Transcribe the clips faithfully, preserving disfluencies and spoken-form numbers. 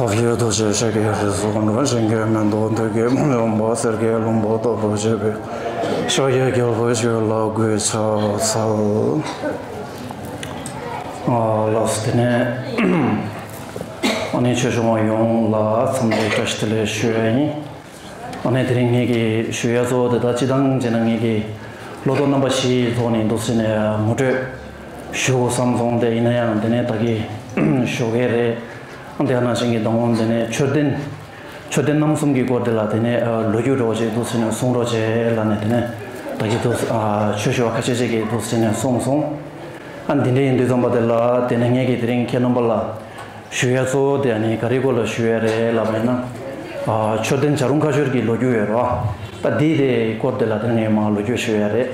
བག་ཡོད་དོ་ཅེས་ཤཱཀྱའི་རིགས་སུ་འཁྲུངས། གཞན་གྱིས་མི་ཐུབ་བདུད་ཀྱི་དཔུང་ལས་འབངས། གསེར་གྱི་ལྷུན་པོ་ལྟ་བུར་བརྗིད་པའི། ཤཱཀྱའི་རྒྱལ་པོ་ཁྱོད་ལ་གུས་ཕྱག་འཚལ། ཨ་ལགས་སོ། དེ་ནས་ཨ་ནི་ཆོས་ཞུ་བ་ཡོངས་ལ་འཚམས་འདྲི་བཀྲ་ཤིས་བདེ་ལེགས་ཞུ་ཡ་ཡིན། ཨ་ནི་དེ་རིང་ངེད་ཀྱི་ཞུ་ཡ་གཙོ་བོ་དེ་ད་སྤྱིར་བཏང་བྱས་ན་ངེད་ཀྱི་བློ་ལྡོག་རྣམ་པ་བཞིའི་ཐོག་ནས་འདུག་ཟེར་ནས་ངོ་སྤྲོད་ཞུ་དགོས་བསམ་སོང་། དེ་ཡིན་ན་ཡང་དེ་ནས་ད་གིན་ཞུ་གི་རེད། ཨ་དེ་ནང་བཞིན་གྱི་མདང་དགོང་དེ་ནས་མཆོད་རྟེན་མཆོད་རྟེན་རྣམ་གསུམ་གྱི་སྐོར་དེ་ལ་དེ་ནས་ལོ་རྒྱུས་འདྲ་བོ་ཅིག་འདུག་ཟེར་ནས་གསུང་རོགས་བྱེད་ལབ་ནས། དེ་ནས་ད་གིན་འདུག་ཆོས་ཞུ་བ་ཁ་ཤས་ཅིག་གིས་འདུག་ཟེར་ནས་གསུངས་སོང་། ཨ་འདི་འདྲ་ཡིན་དུས་ཙམ་པ་དེ་ལ་དེ་ནས་ངེད་ཀྱིས་དེ་རིང་ཁྱེད་རྣམ་པ་ལ་ཞུ་ཡ་གཙོ་བོ་དེ་ཨ་ནི་ག་རེའི་སྐོར་ལ་ཞུ་ཡ་རེད་ལབ་པ་ཡིན་ན། ཨ་མཆོད་རྟེན་བྱ་རུང་ཁ་ཤོར་གྱི་ལོ་རྒྱུས་ཡོད་རེད་བ། ད་འདི་དེའི་སྐོར་དེ་ལ་དེ་ངས་མར་ལོ་རྒྱུས་ཞུ་ཡ་རེད།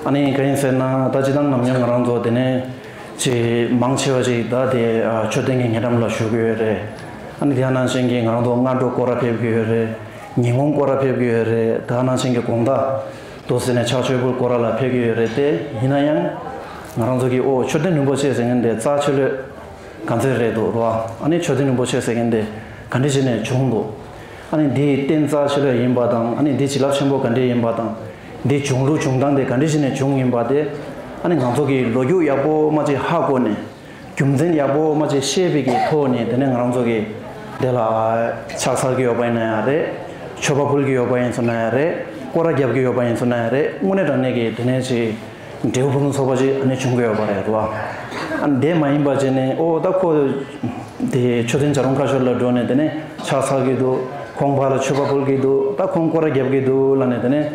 ཨ་ནི་གང་ཡིན་ཟེར་ན་ད་སྤྱིར་བཏང་ནམ་རྒྱུན་ང་རང་ཚོ་དེ་ནས་ཅིག་མང་ཆེ་བ་ཅིག་ད་དེ་ཨ་མཆོད་རྟེན་གྱི་ཉེ་འགྲམ་ལ་བཞུགས་ཀྱི་ཡོད་རེད། ཨ་ནི་དེ་ནང་བཞིན་གྱི་ང་རང་ཚོ་སྔ་དྲོ་སྐོར་ར་ཕེབས་ཀྱི་ཡོད་རེད། ཉིན་གུང་སྐོར་ར་ཕེབས་ཀྱི་ཡོད་རེད། དེ་ནང་བཞིན་གྱི་དགོང་དག་འདུག་ཟེར་ནས་ཕྱག་མཆོད་ཕུལ་སྐོར་ར་ལ་ཕེབས་ཀྱི་ཡོད་རེད་དེ། ཡིན་ན་ཡང་ང་རང་ཚོ་གིས་ཨོ་མཆོད་རྟེན་རིན་པོ་ཆེ་ཟེར་མཁན་དེ་རྩ་ཆེ་ལོས་ག་ཚོད་རེད་འདུག་རེད་བ། ཨ་ནི་མཆོད་རྟེན་རིན་པོ་ཆེ་ཟེར་མཁན་དེ་ག་འདྲ་བྱས་ནས་བྱུང་འདུག་ཨ་ནི་འདིའི་རྟེན་རྩ་ཆེ་ལོས་ཡིན་པ་དང་། ཨ་ནི་འདི་བྱིན་རླབས་ཆེན་པོ་ག་འདྲས་ཡིན་པ་དང་། འདི་བྱུང་ལུགས་བྱུང་སྟངས་དེ་ག་འདྲ་བྱས་ནས་བྱུང་ཡིན་པ་དེ། ཨ་ནི་ང་ཚོ་གིས་ལོ་རྒྱུས་ཡག་པོ་མ་ཅིག་ཧ་གོ་ནས། རྒྱུ་མཚན་ཡག་པོ་མ་ཅིག་ཤེས་པའི་གི་ཐོག་ནས་དེ་ནས་ང་རང་ཚོ་གིས་དེ་ལ་ཕྱག་འཚལ་གྱི་ཡོད་པ་ཡིན་ན་ཡང་རེད། མཆོད་པ་ཕུལ་གྱི་ཡོད་པ་ཡིན་སོང་ན་ཡང་རེད། སྐོར་ར་རྒྱབ་ཀྱི་ཡོད་པ་ཡིན་སོང་ན་ཡང་རེད། དངོས་གནས་དྲང་གནས་ཀྱི་དེ་ནས་ཅིག་འབྲས་བུ་ཕུན་སུམ་ཚོགས་པ་ཅིག་ཨ་ནི་བྱུང་གི་ཡོད་པ་རེད་བ། ཨ་ནི་དེ་མ་ཡིན་པ་བྱས་ནས་ཨོ་ད་ཁོ་དེ་མཆོད་རྟེན་བྱ་རུང་ཁ་ཤོར་ལ་འགྲོ་ནས་དེ་ནས་ཕྱག་འཚལ་གྱི་འདུག་ཁོང་ཕར་ལ་མཆོད་པ་ཕུལ་གྱི་འདུག་ད་ཁོང་སྐོར་ར་རྒྱབ་ཀྱི་འདུག་ལབ་ནས། དེ་ནས་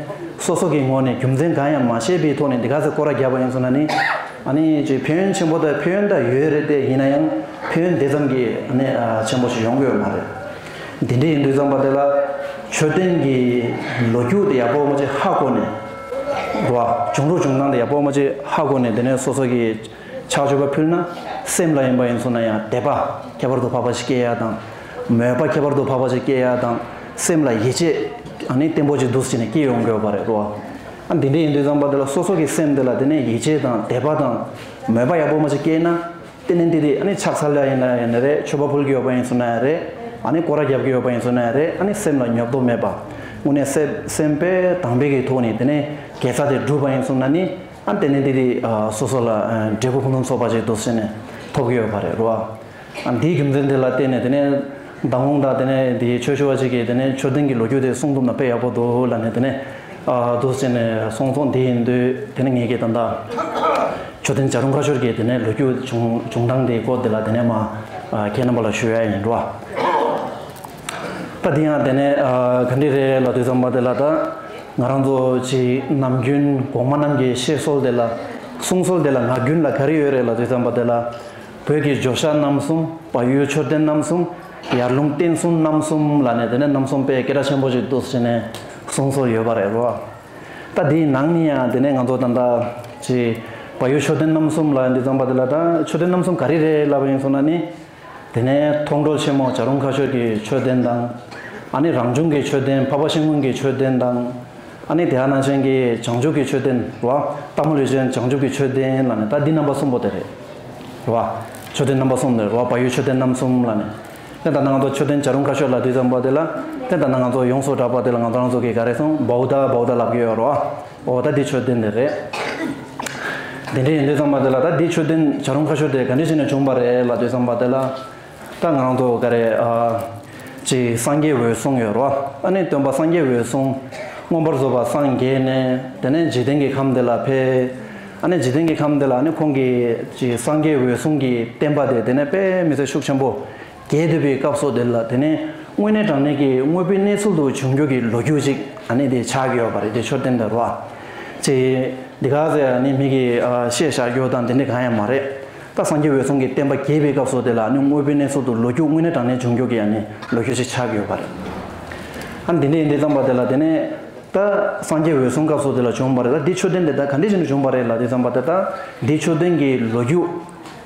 སོ་སོ་གི་ངོས་ནས་རྒྱུ་མཚན་གང་ཡང་མ་ཤེས་པའི་ཐོག་ནས་འདི་ག་ཚོད་སྐོར་ར་རྒྱབ་པ་ཡིན་སོང་ན་ནི། ཨ་ནི་ཅིག་ཕན་ཡོན་ཆེན་པོ་དང་ཕན་ཡོན་ད་ཡོད་རེད་དེ། ཡིན་ན་ཡང་ཕན་ཡོན་དེ་ཙམ་གྱིས་ཨ་ནི་ཨ་ཆེན་པོ་ཞིག་ཡོང་གི་ཡོད་མ་རེད། འདི་འདྲ་ཡིན་དུས་ཙམ་པ་དེ་ལ་མཆོད་རྟེན་གྱི་ལོ་རྒྱུས་དེ་ཡག་པོ་མ་ཅིག་ཧ་གོ་ནས། རེད་བ། བྱུང་ལུགས་བྱུང་སྟངས་དེ་ཡག་པོ་མ་ཅིག་ཧ་གོ་ནས། དེ་ནས་སོ་སོ་གི་ཕྱག་མཆོད་པ་ཕུལ་ན། སེམས་ལ་ཡིན་པ་ཡིན་སོང་ན་ཡང་དད་པ་ཁྱད་པར་དུ་འཕགས་པ་ཞིག་སྐྱེ་ཡ་དང་། མོས་པ་ཁྱད་པར་དུ་འཕགས་པ་ཞིག་སྐྱེ་ཡ་དང་། སེམས་ལ་ཡིད་ཆེས་ཨ་ནི་བརྟན་པོ་ཅིག་འདུག་ཟེར་ནས་སྐྱེ་ཡོང་གི་ཡོད་པ་རེད་རོ། ཨ་འདི་འདྲ་ཡིན་དུས་ཙམ་པ་དེ་ལ་སོ་སོ་གི་སེམས་དེ་ལ་དེ་ནས་ཡིད་ཆེས་དང་དད་པ་དང་མོས་པ་ཡག་པོ་མ་ཅིག་སྐྱེས་ན། དེ་ནས་འདི་དེ་ཨ་ནི་ཕྱག་འཚལ་ཡ་ཡིན་ན་ཡང་ན་རེད། མཆོད་པ་ཕུལ་གྱི་ཡོད་པ་ཡིན་སོང་ན་ཡང་རེད། ཨ་ནི་སྐོར་ར་རྒྱབ་ཀྱི་ཡོད་པ་ཡིན་སོང་ན་ཡང་རེད། ཨ་ནི་སེམས་ལ་ཉོབ་ཏོ་མེད་པ། དངོས་གནས་སེམས་སེམས་དཔའ་དང་པོའི་གི་ཐོག་ནས་དེ་ནས་དགེ་རྩ་དེ་བསྒྲུབས་པ་ཡིན་སོང་ན་ནི། ཨ་དེ་ནས་འདི་དེ་ཨ་སོ་སོ་ལ་ཨ་འབྲས་བུ་ཕུན་སུམ་ཚོགས་པ་ཅིག་འདུག་ཟེར་ནས་ཐོབ་ཀྱི་ཡོད་པ་རེད་རོ། ཨ་འདིའི་རྒྱུ་མཚན་དེ་ལ་བརྟེན་ནས་དེ་ནས་མདང་དགོང་དང་དེ་ནས་འདིའི་ཆོས་ཞུ་བ་ཅིག་གིས་དེ་ནས་མཆོད་རྟེན་གྱི་ལོ་རྒྱུས་དེ་གསུང་ཐུབ་ན་དཔེ་ཡག་པོ་འདུག་ལབ་ནས། དེ་ནས་ཨ་འདུག་ཟེར་ནས་གསུངས་སོང་། དེ་ཡིན་དུས་དེ་ནས་ངེད་ཀྱིས་ད་ལྟ་མཆོད་རྟེན་བྱ་རུང་ཁ་ཤོར་གྱི་དེ་ནས་ལོ་རྒྱུས་བྱུང་བྱུང་སྟངས་དེའི་སྐོར་དེ་ལ་དེ་ནས་མར་ཨ་ཁྱེད་རྣམ་པ་ལ་ཞུ་ཡ་ཡིན་རོ། ད་དེ་ཡང་དེ་ནས་ཨ་ག་འདྲ་རེད་ལབ་དུས་ཙམ་པ་དེ་ལ། ད་ང་རང་ཚོ་ཅིག་ནམ་རྒྱུན་གོང་མ་རྣམས་ཀྱི་བཤད་སྲོལ་དེ་ལ། གསུང་སྲོལ་དེ་ལ་ངག་རྒྱུན་ལ་ག་རེ་ཡོད་རེད་ལབ་དུས་ཙམ་པ་དེ་ལ། བོད་ཀྱི་བྱོ་བྱ་རྣམ་གསུམ། བལ་ཡུལ་མཆོད་རྟེན་རྣམ་གསུམ། ཡར་ཀླུང་རྟེན་གསུམ་རྣམ་གསུམ་ལབ་ནས་དེ་ནས་རྣམ་གསུམ་དཔེ་སྐད་གྲགས་ཆེན་པོ་ཞིག་འདུག་ཟེར་ནས་གསུང་སྲོལ་ཡོད་པ་རེད་རོ། ད་དེའི་ནང་ནས་ཡང་དེ་ནས་ང་ཚོ་ད་ལྟ་ཅིག་བལ་ཡུལ་མཆོད་རྟེན་རྣམ་གསུམ་ལབ་དུས་ཙམ་པ་དེ་ལ། ད་མཆོད་རྟེན་རྣམ་གསུམ་ག་རེ་རེད་ལབ་པ་ཡིན་སོང་ན་ནི། དེ་ནས་མཐོང་གྲོལ་ཆེན་མོ་བྱ་རུང་ཁ་ཤོར་གྱི་མཆོད་རྟེན་དང་། ཨ་ནི་རང་བྱུང་གི་མཆོད་རྟེན་འཕགས་པ་ཤིང་ཀུན་གྱི་མཆོད་རྟེན་དང་། ཨ་ནི་དེ་ནང་བཞིན་གྱི་བྱང་ཆུབ་ཀྱི་མཆོད་རྟེན་རོ། སྟག་མོ་ལུས་ཅན་བྱང་ཆུབ་ཀྱི་མཆོད་རྟེན་ལབ་ནས། ད་འདི་རྣམ་པ་གསུམ་པོ་དེ་རེད་རོ། མཆོད་རྟེན་རྣམ་པ་གསུམ་དེ་རོ། བལ་ཡུལ་མཆོད་རྟེན་རྣམ་གསུམ་ལབ་ནས། དེ་ལྟར་ན་ང་ཚོ་མཆོད་རྟེན་བྱ་རུང་ཁ་ཤོར་ལབ་དུས་ཙམ་པ་དེ་ལ། དེ་ལྟར་ན་ང་ཚོ་ཡོངས་སུ་གྲགས་པ་དེ་ལ་ང་ཚོ་རང་ཚོ་གིས་ག་རེ་གསུང་། བའུ་ཏ་བའུ་ཏ་ལབ་ཀྱི་ཡོད་རོ། འོ་ད་འདི་མཆོད་རྟེན་དེ་རེད། དེ་འདྲ་ཡིན་དུས་ཙམ་པ་དེ་ལ། ད་འདི་མཆོད་རྟེན་བྱ་རུང་ཁ་ཤོར་དེ་ག་འདྲ་བྱས་ནས་བྱུང་བ་རེད་ལབ་དུས་ཙམ་པ་དེ་ལ། ད་ང་རང་ཚོ་ག་རེ་ཨ་ཅིག་སངས་རྒྱས་འོད་སྲུང་ཡོད་རོ། ཨ་ནི་སྟོན་པ་སངས་རྒྱས་འོད་སྲུང་མངོན་པར་རྫོགས་པར་སངས་རྒྱས་ནས། དེ་ནས་འཇིག་རྟེན་གྱི་ཁམས་དེ་ལ་ཕེབས། ཨ་ནི་འཇིག་རྟེན་གྱི་ཁམས་དེ་ལ་ཨ་ནི་ཁོང་གིས་ཅིག་སངས་རྒྱས་འོད་སྲུང་གི་བསྟན་པ་དེ་དེ་ནས་དཔེ་མི་སྲིད་ཤུགས་ཆེན་པོ་རྒྱས་བསྡད་པའི་སྐབས་སུ་དེ་ལ། དེ་ནས་དངོས་གནས་དྲང་གནས་ཀྱི་དངོས་པོའི་གནས་ཚུལ་དུ་བྱུང་རྒྱུ་གི་ལོ་རྒྱུས་ཅིག་ཨ་ནི་དེ་ཆགས་ཀྱི་ཡོད་པ་རེད། དེ་མཆོད་རྟེན་དེ་རོ། ཅེས་འདི་ག་ཟེར་ཨ་ནི་མི་གིས་ཨ་བཤད་བཞག་རྒྱུ་དང་དེ་འདྲ་གང་ཡང་མ་རེད། ད་སངས་རྒྱས་འོད་སྲུང་གི་བསྟན་པ་རྒྱས་པའི་སྐབས་སུ་དེ་ལ་ཨ་ནི་དངོས་པོའི་གནས་ཚུལ་དུ་ལོ་རྒྱུས་དངོས་གནས་དྲང་གནས་བྱུང་རྒྱུ་གི་ཨ་ནི་ལོ་རྒྱུས་ཅིག་ཆགས་ཀྱི་ཡོད་པ་རེད། ཨ་ནི་དེ་འདྲ་ཡིན་དུས་ཙམ་པ་དེ་ལ། དེ་ནས་ད་སངས་རྒྱས་འོད་སྲུང་སྐབས་སུ་དེ་ལ་བྱུང་བ་རེད། ད་འདི་མཆོད་རྟེན་དེ་ད་ག་འདྲ་བྱས་ནས་བྱུང་བ་རེད་ལབ་དུས་ཙམ་པ་དེ། ད་འདི་མཆོད་རྟེན་གྱི་ལོ་རྒྱུས་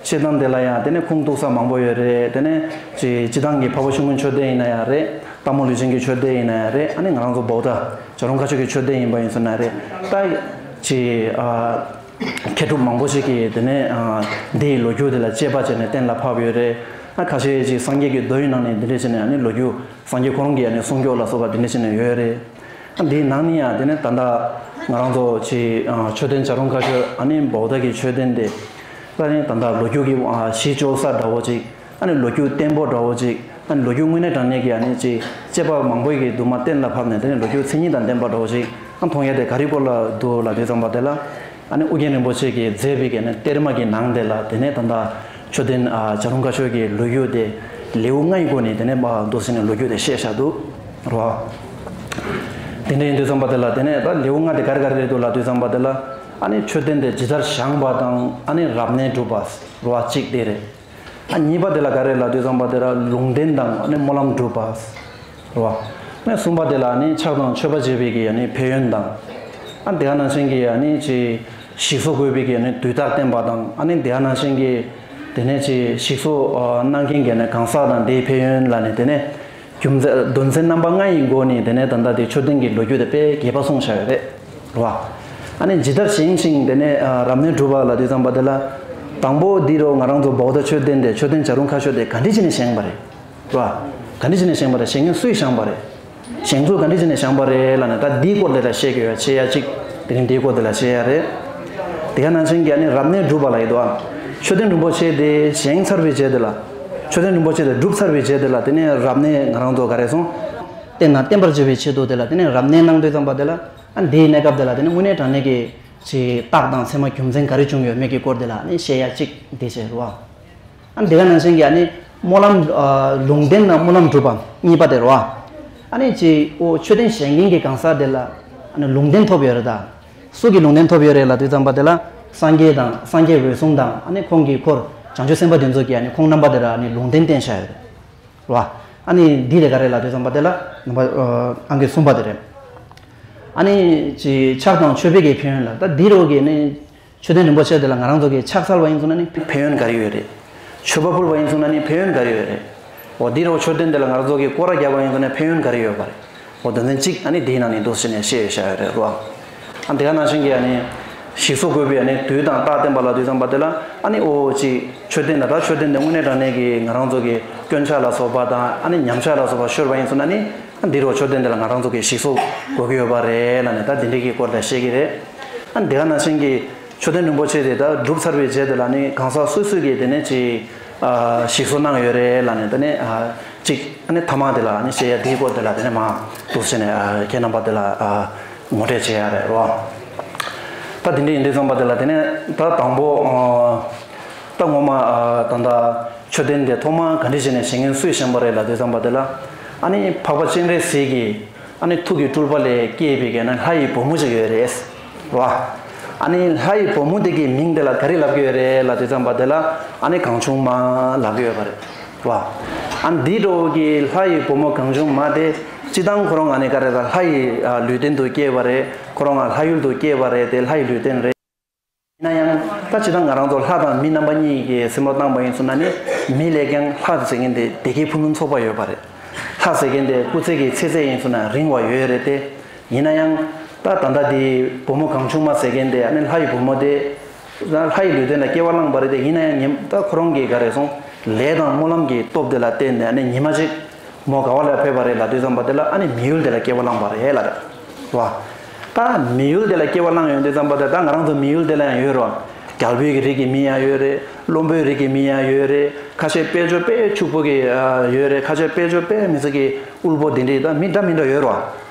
བཤད་སྟངས་དེ་ལ་ཡང་དེ་ནས་ཁུངས་གཏུགས་ས་མང་པོ་ཡོད་རེད། དེ་ནས་ཅི་སྤྱི་བཏང་གི་འཕགས་པ་ཤིང་ཀུན་མཆོད་རྟེན་ཡིན་ན་ཡང་རེད། སྟག་མོ་ལུས་ཅན་གྱི་མཆོད་རྟེན་ཡིན་ན་ཡང་རེད། ཨ་ནི་ང་རང་ཚོ་བའུ་ཏ་བྱ་རུང་ཁ་ཤོར་གྱི་མཆོད་རྟེན་ཡིན་པ་ཡིན་སོང་ན་རེད། ད་ཅི་ཨ་མཁས་གྲུབ་མང་པོ་ཞིག་གིས་དེ་ནས་ཨ་འདིའི་ལོ་རྒྱུས་དེ་ལ་དཔྱད་པ་བྱས་ནས་གཏན་ལ་ཕབ་ཡོད་རེད། ད་ཁ་ཤས་ཅིག་སངས་རྒྱས་ཀྱི་མདོ་ཡི་ནང་ནས་འདི་འདྲ་བྱས་ནས་ཨ་ནི་ལོ་རྒྱུས་སངས་རྒྱས་ཁོ་རང་གི་ཨ་ནི་གསུང་སྐྱོར་ལ་སོགས་པ་འདི་འདྲ་བྱས་ནས་ཡོད་རེད། ཨ་འདིའི་ནང་ནས་ཡང་དེ་ནས་ད་ལྟ་ང་རང་ཚོ་ཅིག་ཨ་མཆོད་རྟེན་བྱ་རུང་ཁ་ཤོད་ཨ་ནི་བོ་དྷ་གི་མཆོད་རྟེན་དེ་ད་ནི་ད་ལྟ་ལོ་རྒྱུས་ཀྱི་ཨ་གཞི་བཅོལ་ས་འདྲ་བོ་ཅིག་ཨ་ནི་ལོ་རྒྱུས་བརྟན་པོ་འདྲ་བོ་ཅིག་ཨ་ནི་ལོ་རྒྱུས་དངོས་གནས་དྲང་གནས་ཀྱི་ཨ་ནི་ཅིག་དཔྱད་པ་མང་པོ་ཞིག་གི་དུ་མ་གཏན་ལ་ཕབ་ནས་དེ་ནས་ལོ་རྒྱུས་མཚན་ཉིད་དང་ལྡན་པ་འདྲ་བོ་ཅིག་ཨ་མཐོང་ཡ་དེ་ག་རེ་སྐོར་ལ་འདུག་ལབ་དུས་ཙམ་པ་དེ་ལ། ཨ་ནི་ཨུ་རྒྱན་རིན་པོ་ཆེ་གིས་མཛད་པའི་གི་ཨ་ནི་གཏེར་མ་གི་ནང་དེ་ལ་དེ་ནས་ད་ལྟ་མཆོད་རྟེན་ཨ་བྱ་རུང་ཁ་ཤོད་ཀྱི་ལོ་རྒྱུས་དེ་ལེའུ་ལྔ་ཡི་སྒོ་ནས་དེ་ནས་མ་འདུག་ཟེར་ནས་ལོ་རྒྱུས་དེ་བཤད་བཞག་འདུག་རོ། དེ་འདྲ་ཡིན་དུས་ཙམ་པ་དེ་ལ་དེ་ནས་ད་ལེའུ་ལྔ་དེ་ག་རེ་ག་རེ་རེད་འདུག་ལབ་དུས་ཙམ་པ་དེ་ལ། ཨ་ནི་མཆོད་རྟེན་དེ་ཇི་ལྟར་བཞེངས་པ་དང་ཨ་ནི་རབ་གནས་སྒྲུབ་པ་རོ་གཅིག་དེ་རེད། ཨ་གཉིས་པ་དེ་ལ་ག་རེ་ལབ་དུས་ཙམ་པ་དེ་ལ་ལུང་བསྟན་དང་ཨ་ནི་སྨོན་ལམ་སྒྲུབ་པ། རེད་བ། ཨ་ནི་གསུམ་པ་དེ་ལ་ཨ་ནི་ཕྱག་དང་མཆོད་པ་བྱེད་པའི་གི་ཨ་ནི་ཕན་ཡོན་དང་། ཨ་ནི་དེ་ག་ནང་བཞིན་གྱི་ཨ་ནི་ཅིག་ཞིག་གསོ་དགོས་པའི་གི་ཨ་ནི་དུས་རྟགས་བསྟན་པ་དང་ཨ་ནི་དེ་ག་ནང་བཞིན་གྱི་དེ་ནས་ཅིག་ཞིག་གསོ་ཨ་གནང་མཁན་གྱི་ཨ་ནི་གང་ཟག་དང་དེའི་ཕན་ཡོན་ལ་ནི་དེ་ནས་རྒྱུ་མཚན་དོན་ཚན་རྣམ་པ་ལྔ་ཡི་སྒོ་ནས་དེ་ནས་ད་ལྟ་དེ་མཆོད་རྟེན་གྱི་ལོ་རྒྱུས་དེ་དཔེ་རྒྱས་པ་གསུངས་བཞག་ཡོད་རེད། རེད་བ། ཨ་ནི་ཇི་ལྟར་བཞེངས་ཤིང་དེ་ནས་ཨ་རབ་གནས་སྒྲུབ་པ་ལབ་དུས་ཙམ་པ་དེ་ལ། དང་པོ་འདི་རུ་ང་རང་ཚོ་བོ་དྷ་མཆོད་རྟེན་དེ་མཆོད་རྟེན་བྱ་རུང་ཁ་ཤོད་དེ་ག་འདྲ་བྱས་ནས་བཞེངས་པ་རེད། རེད་བ། ག་འདྲ་བྱས་ནས་བཞེངས་པ་རེད། བཞེངས་མཁན་སུས་བཞེངས་པ་རེད། བཞེངས་ཚུལ་ག་འདྲ་བྱས་ནས་བཞེངས་པ་རེད་ལབ་ནས་ད་འདིའི་སྐོར་དེ་ལ་བཤད་ཀྱི་ཡོད། བཤད་ཡ་གཅིག་དེ་རིང་འདིའི་སྐོར་དེ་ལ་བཤད་ཡ་རེད། དེ་ག་ནང་བཞིན་གྱི་ཨ་ནི་རབ་གནས་སྒྲུབ་པ་ལ་ཡོད་དོ། མཆོད་རྟེན་རིན་པོ་ཆེ་དེ་བཞེངས་ཚར་བའི་རྗེས་དེ་ལ། མཆོད་རྟེན་རིན་པོ་ཆེ་དེ་སྒྲུབ་ཚར་བའི་རྗེས་དེ་ལ་དེ་ནས་རབ་གནས་ང་རང་ཚོ་ག་རེ་སོང་། བསྟན་ན་བརྟན་པར་བྱེད་པའི་ཆེད་དུ་དེ་ལ་དེ་ནས་རབ་གནས་གནང་དུས་ཙམ་པ་དེ་ལ། ཨ་འདིའི་གནས་སྐབས་དེ་ལ་དེ་ནས་དངོས་གནས་དྲང་གནས་ཀྱི་ཅིག་རྟགས་དང་མཚན་མ་རྒྱུ་མཚན་ག་རེ་བྱུང་ཡོད་མེད་ཀྱི་སྐོར་དེ་ལ་ཨ་ནི་བཤད་ཡ་གཅིག་འདི་བྱས་རེད་བ། ཨ་ནི་དེ་ག་ནང་བཞིན་གྱི་ཨ་ནི་སྨོན་ལམ་ཨ་ལུང་བསྟན་དང་སྨོན་ལམ་སྒྲུབ་པ་གཉིས་པ་དེ་རེད་བ། ཨ་ནི་ཅིག་ཨོ་མཆོད་རྟེན་བཞེངས་མཁན་གྱི་གང་ཟག་དེ་ལ་ཨ་ནི་ལུང་བསྟན་ཐོབ་ཡོད་རེད་ད། སུ་གིས་ལུང་བསྟན་ཐོབ་ཡོད་རེད་ལབ་དུས་ཙམ་པ་དེ་ལ་སངས་རྒྱས་དང་སངས་རྒྱས་འོད་སྲུང་དང་ཨ་ནི་ཁོང་གི་འཁོར་བྱང་ཆུབ་སེམས་དཔའ་དེ་ཚོ་གིས་ཨ་ནི་ཁོང་རྣམ་པ་དེ་ལ་ཨ་ནི་ལུང་བསྟན་བསྟན་བཞག་ཡོད་རེད། རེད་བ། ཨ་ནི་འདི་དེ་ག་རེ་ལབ་དུས་ཙམ་པ་དེ་ལ་ནམ་པ་ཨ་ཨང་ཀི་གསུམ་པ་དེ་རེད། ཨ་ནི་ཅིག་ཕྱག་དང་མཆོད་པའི་གི་ཕན་ཡོན་ལ་ད་འདི་རོ་གི་ནི། མཆོད་རྟེན་རིན་པོ་ཆེ་དེ་ལ་ང་རང་ཚོ་གི་ཕྱག་འཚལ་བ་ཡིན་སོང་ན་ནི་ཕན་ཡོན་ག་རེ་ཡོད་རེད། མཆོད་པ་ཕུལ་བ་ཡིན་སོང་ན་ནི་ཕན་ཡོན་ག་རེ་ཡོད་རེད། འོ་འདི་རོ་མཆོད་རྟེན་དེ་ལ་ང་རང་ཚོ་གི་སྐོར་ར་རྒྱག་པ་ཡིན་སོང་ན་ཕན་ཡོན་ག་རེ་ཡོད་པ་རེད། འོ་དོན་ཚན་གཅིག་ཨ་ནི་འདིའི་ནང་ནས་འདུག་ཟེར་ནས་བཤད་ཡོད་བཞག་ཡོད་རེད་རོ། ཨ་འདི་ག་ནང་བཞིན་གྱི་ཨ་ནི། ཞིག་གསོ་དགོས་པའི་ཨ་ནི་དུས་དང་རྟགས་བསྟན་པ་ལ་དུས་ཙམ་པ་དེ་ལ་ཨ་ནི་ཨོ་ཅིག་མཆོད་རྟེན་ད་ལྟ་མཆོད་རྟེན་དེ་དངོས་གནས་དྲང་གནས་ཀྱི་ང་རང་ཚོ་གི་སྐྱོན་ཆ་ལ་སོགས་པ་དང་ཨ་ནི་ཉམས་ཆག་ལ་སོགས་པ་ཤོར་བ་ཡིན་སོང་ན་ནི་ཨ་འདི་རོ་མཆོད་རྟེན་དེ་ལ་ང་རང་ཚོ་གི་ཞིག་གསོ་དགོས་ཀྱི་ཡོད་པ་རེད་ལབ་ནས་ད་འདི་འདྲའི་གི་སྐོར་ལ་བཤད་ཀྱི་རེད། ཨ་ནི་དེ་ག་ནང་བཞིན་གྱི་མཆོད་རྟེན་རིན་པོ་ཆེ་དེ་ད་སྒྲུབ་ཚར་བའི་རྗེས་དེ་ལ་ནི་གང་ཟག་སོ་སོས་ཀྱི་དེ་ནས་ཅིག་ཨ་ཞིག་གསོ་གནང་ཡོད་རེད་ལབ་ནས་དེ་ནས་ཨ་ཅིག་ཨ་ནི་ཐ་མག་དེ་ལ་ཨ་ནི་བཤད་ཡ་དེའི་སྐོར་དེ་ལ་དེ་ནས་མ་འདུག་ཟེར་ནས་ཨ་ཁྱེད་རྣམ་པ་དེ་ལ་ཨ་ངོ་སྤྲོད་བྱེད་ཡ་རེད་རོ། ད་དེ་འདྲ་ཡིན་དུས་ཙམ་པ་དེ་ལ་དེ་ནས་ད་དང་པོ་ཨ་ད་ངོ་མ་ཨ་ད་ད་མཆོད་རྟེན་དེ་ཐོག་མ་ག་འདྲ་བྱས་ནས་བཞེངས་མཁན་སུས་བཞེངས་པ་རེད་ལབ་དུས་ཙམ་པ་དེ་ལ་ཨ་ནི་འཕགས་པ་སྤྱན་རས་གཟིགས་ཀྱིས། ཨ་ནི་ཐུགས་ཀྱི་སྤྲུལ་པ་ལས་སྐྱེས་པའི་གི་ཨ་ནི་ལྷ་ཡི་བུ་མོ་ཅིག་ཡོད་རེད། རོ། ཨ་ནི་ལྷ་ཡི་བུ་མོ་དེ་གི་མིང་དེ་ལ་ག་རེ་ལབ་ཀྱི་ཡོད་རེད་ལབ་དུས་ཙམ་པ་དེ་ལ་ཨ་ནི་གང་བྱུང་མ་ལབ་ཀྱི་ཡོད་པ་རེད། རོ། ཨ་ནི་འདི་འདྲ་བོ་གི་ལྷ་ཡི་བུ་མོ་གང་བྱུང་མ་དེ་སྤྱིར་བཏང་ཁོ་རང་ཨ་ནི་ག་རེ་ལ་ལྷ་ཡི་ཨ་ལུས་རྟེན་དུ་སྐྱེས་པ་རེད། ཁོ་རང་ཨ་ལྷ་ཡུལ་དུ་སྐྱེས་པ་རེད་དེ་ལྷ་ཡི་ལུས་རྟེན་རེད། ཡིན་ན་ཡང་ད་ཇི་ལྟར་ང་རང་ཚོ་ལྷ་དང་མི་རྣམ་པ་གཉིས་ཀྱི་སེམས་བློ་བཏང་པ་ཡིན་སོང་ན་ནི་མི་ལས་ཀྱང་ལྷ་ཟེར་མཁན་དེ་བདེ་སྐྱིད་ཕུན་སུམ་ཚོགས་པ་ཡོད་པ་རེད། ལྷ་ཟེར་མཁན་དེ་སྐུ་ཚེ་གི་ཚེ་ཚད་ཡིན་སོང་ན་རིང་བ་ཡོད་རེད་དེ། ཡིན་ན་ཡང་ད་ད་ལྟ་དེ་བུ་མོ་གང་བྱུང་མ་ཟེར་མཁན་དེ་ཨ་ནི་ལྷ་ཡི་བུ་མོ་དེ་ལྷ་ཡི་ལུས་རྟེན་ལ་སྐྱེ་བ་བླངས་པ་རེད་དེ། ཡིན་ན་ཡང་ཉིན་ད་ཁོ་རང་གི་ག་རེ་སོང་ལས་དང་སྨོན་ལམ་གྱི་སྟོབས་དེ་ལ་བརྟེན་ནས་ཨ་ནི་ཉི་མ་གཅིག་མོ་ག་བ་ལ་ཕེབས་པ་རེད་ལབ་དུས་ཙམ་པ་དེ་ལ་ཨ་ནི་མི་ཡུལ་དེ་ལ་སྐྱེ་བ་བླངས་པ་རེད་ལབ་རེད་བ། ད་མི་ཡུལ་དེ་ལ་སྐྱེ་བ་བླངས་ཡོང་དུས་ཙམ་པ་དེ་ད་ང་རང་ཚོ་མི་ཡུལ་དེ་ལ་ཡང་ཡོད་རེད་བ། རྒྱལ་པོའི་གི་རིགས་ཀྱི་མི་ཡང་ཡོད་རེད། བློན་པོའི་རིགས་ཀྱི་མི་ཡང་ཡོད་རེད། ཁ་ཤས་དཔལ་འབྱོར་དཔེ་ཕྱུག་པོ་གི་ཡོད་རེད། ཁ་ཤས་དཔལ་འབྱོར་དཔེ་མི་སྲིད་ཀྱི་དབུལ་པོ་དེ་འདྲའི་ད་མི་འདྲ་མི་འདྲ་ཡོད་རེད་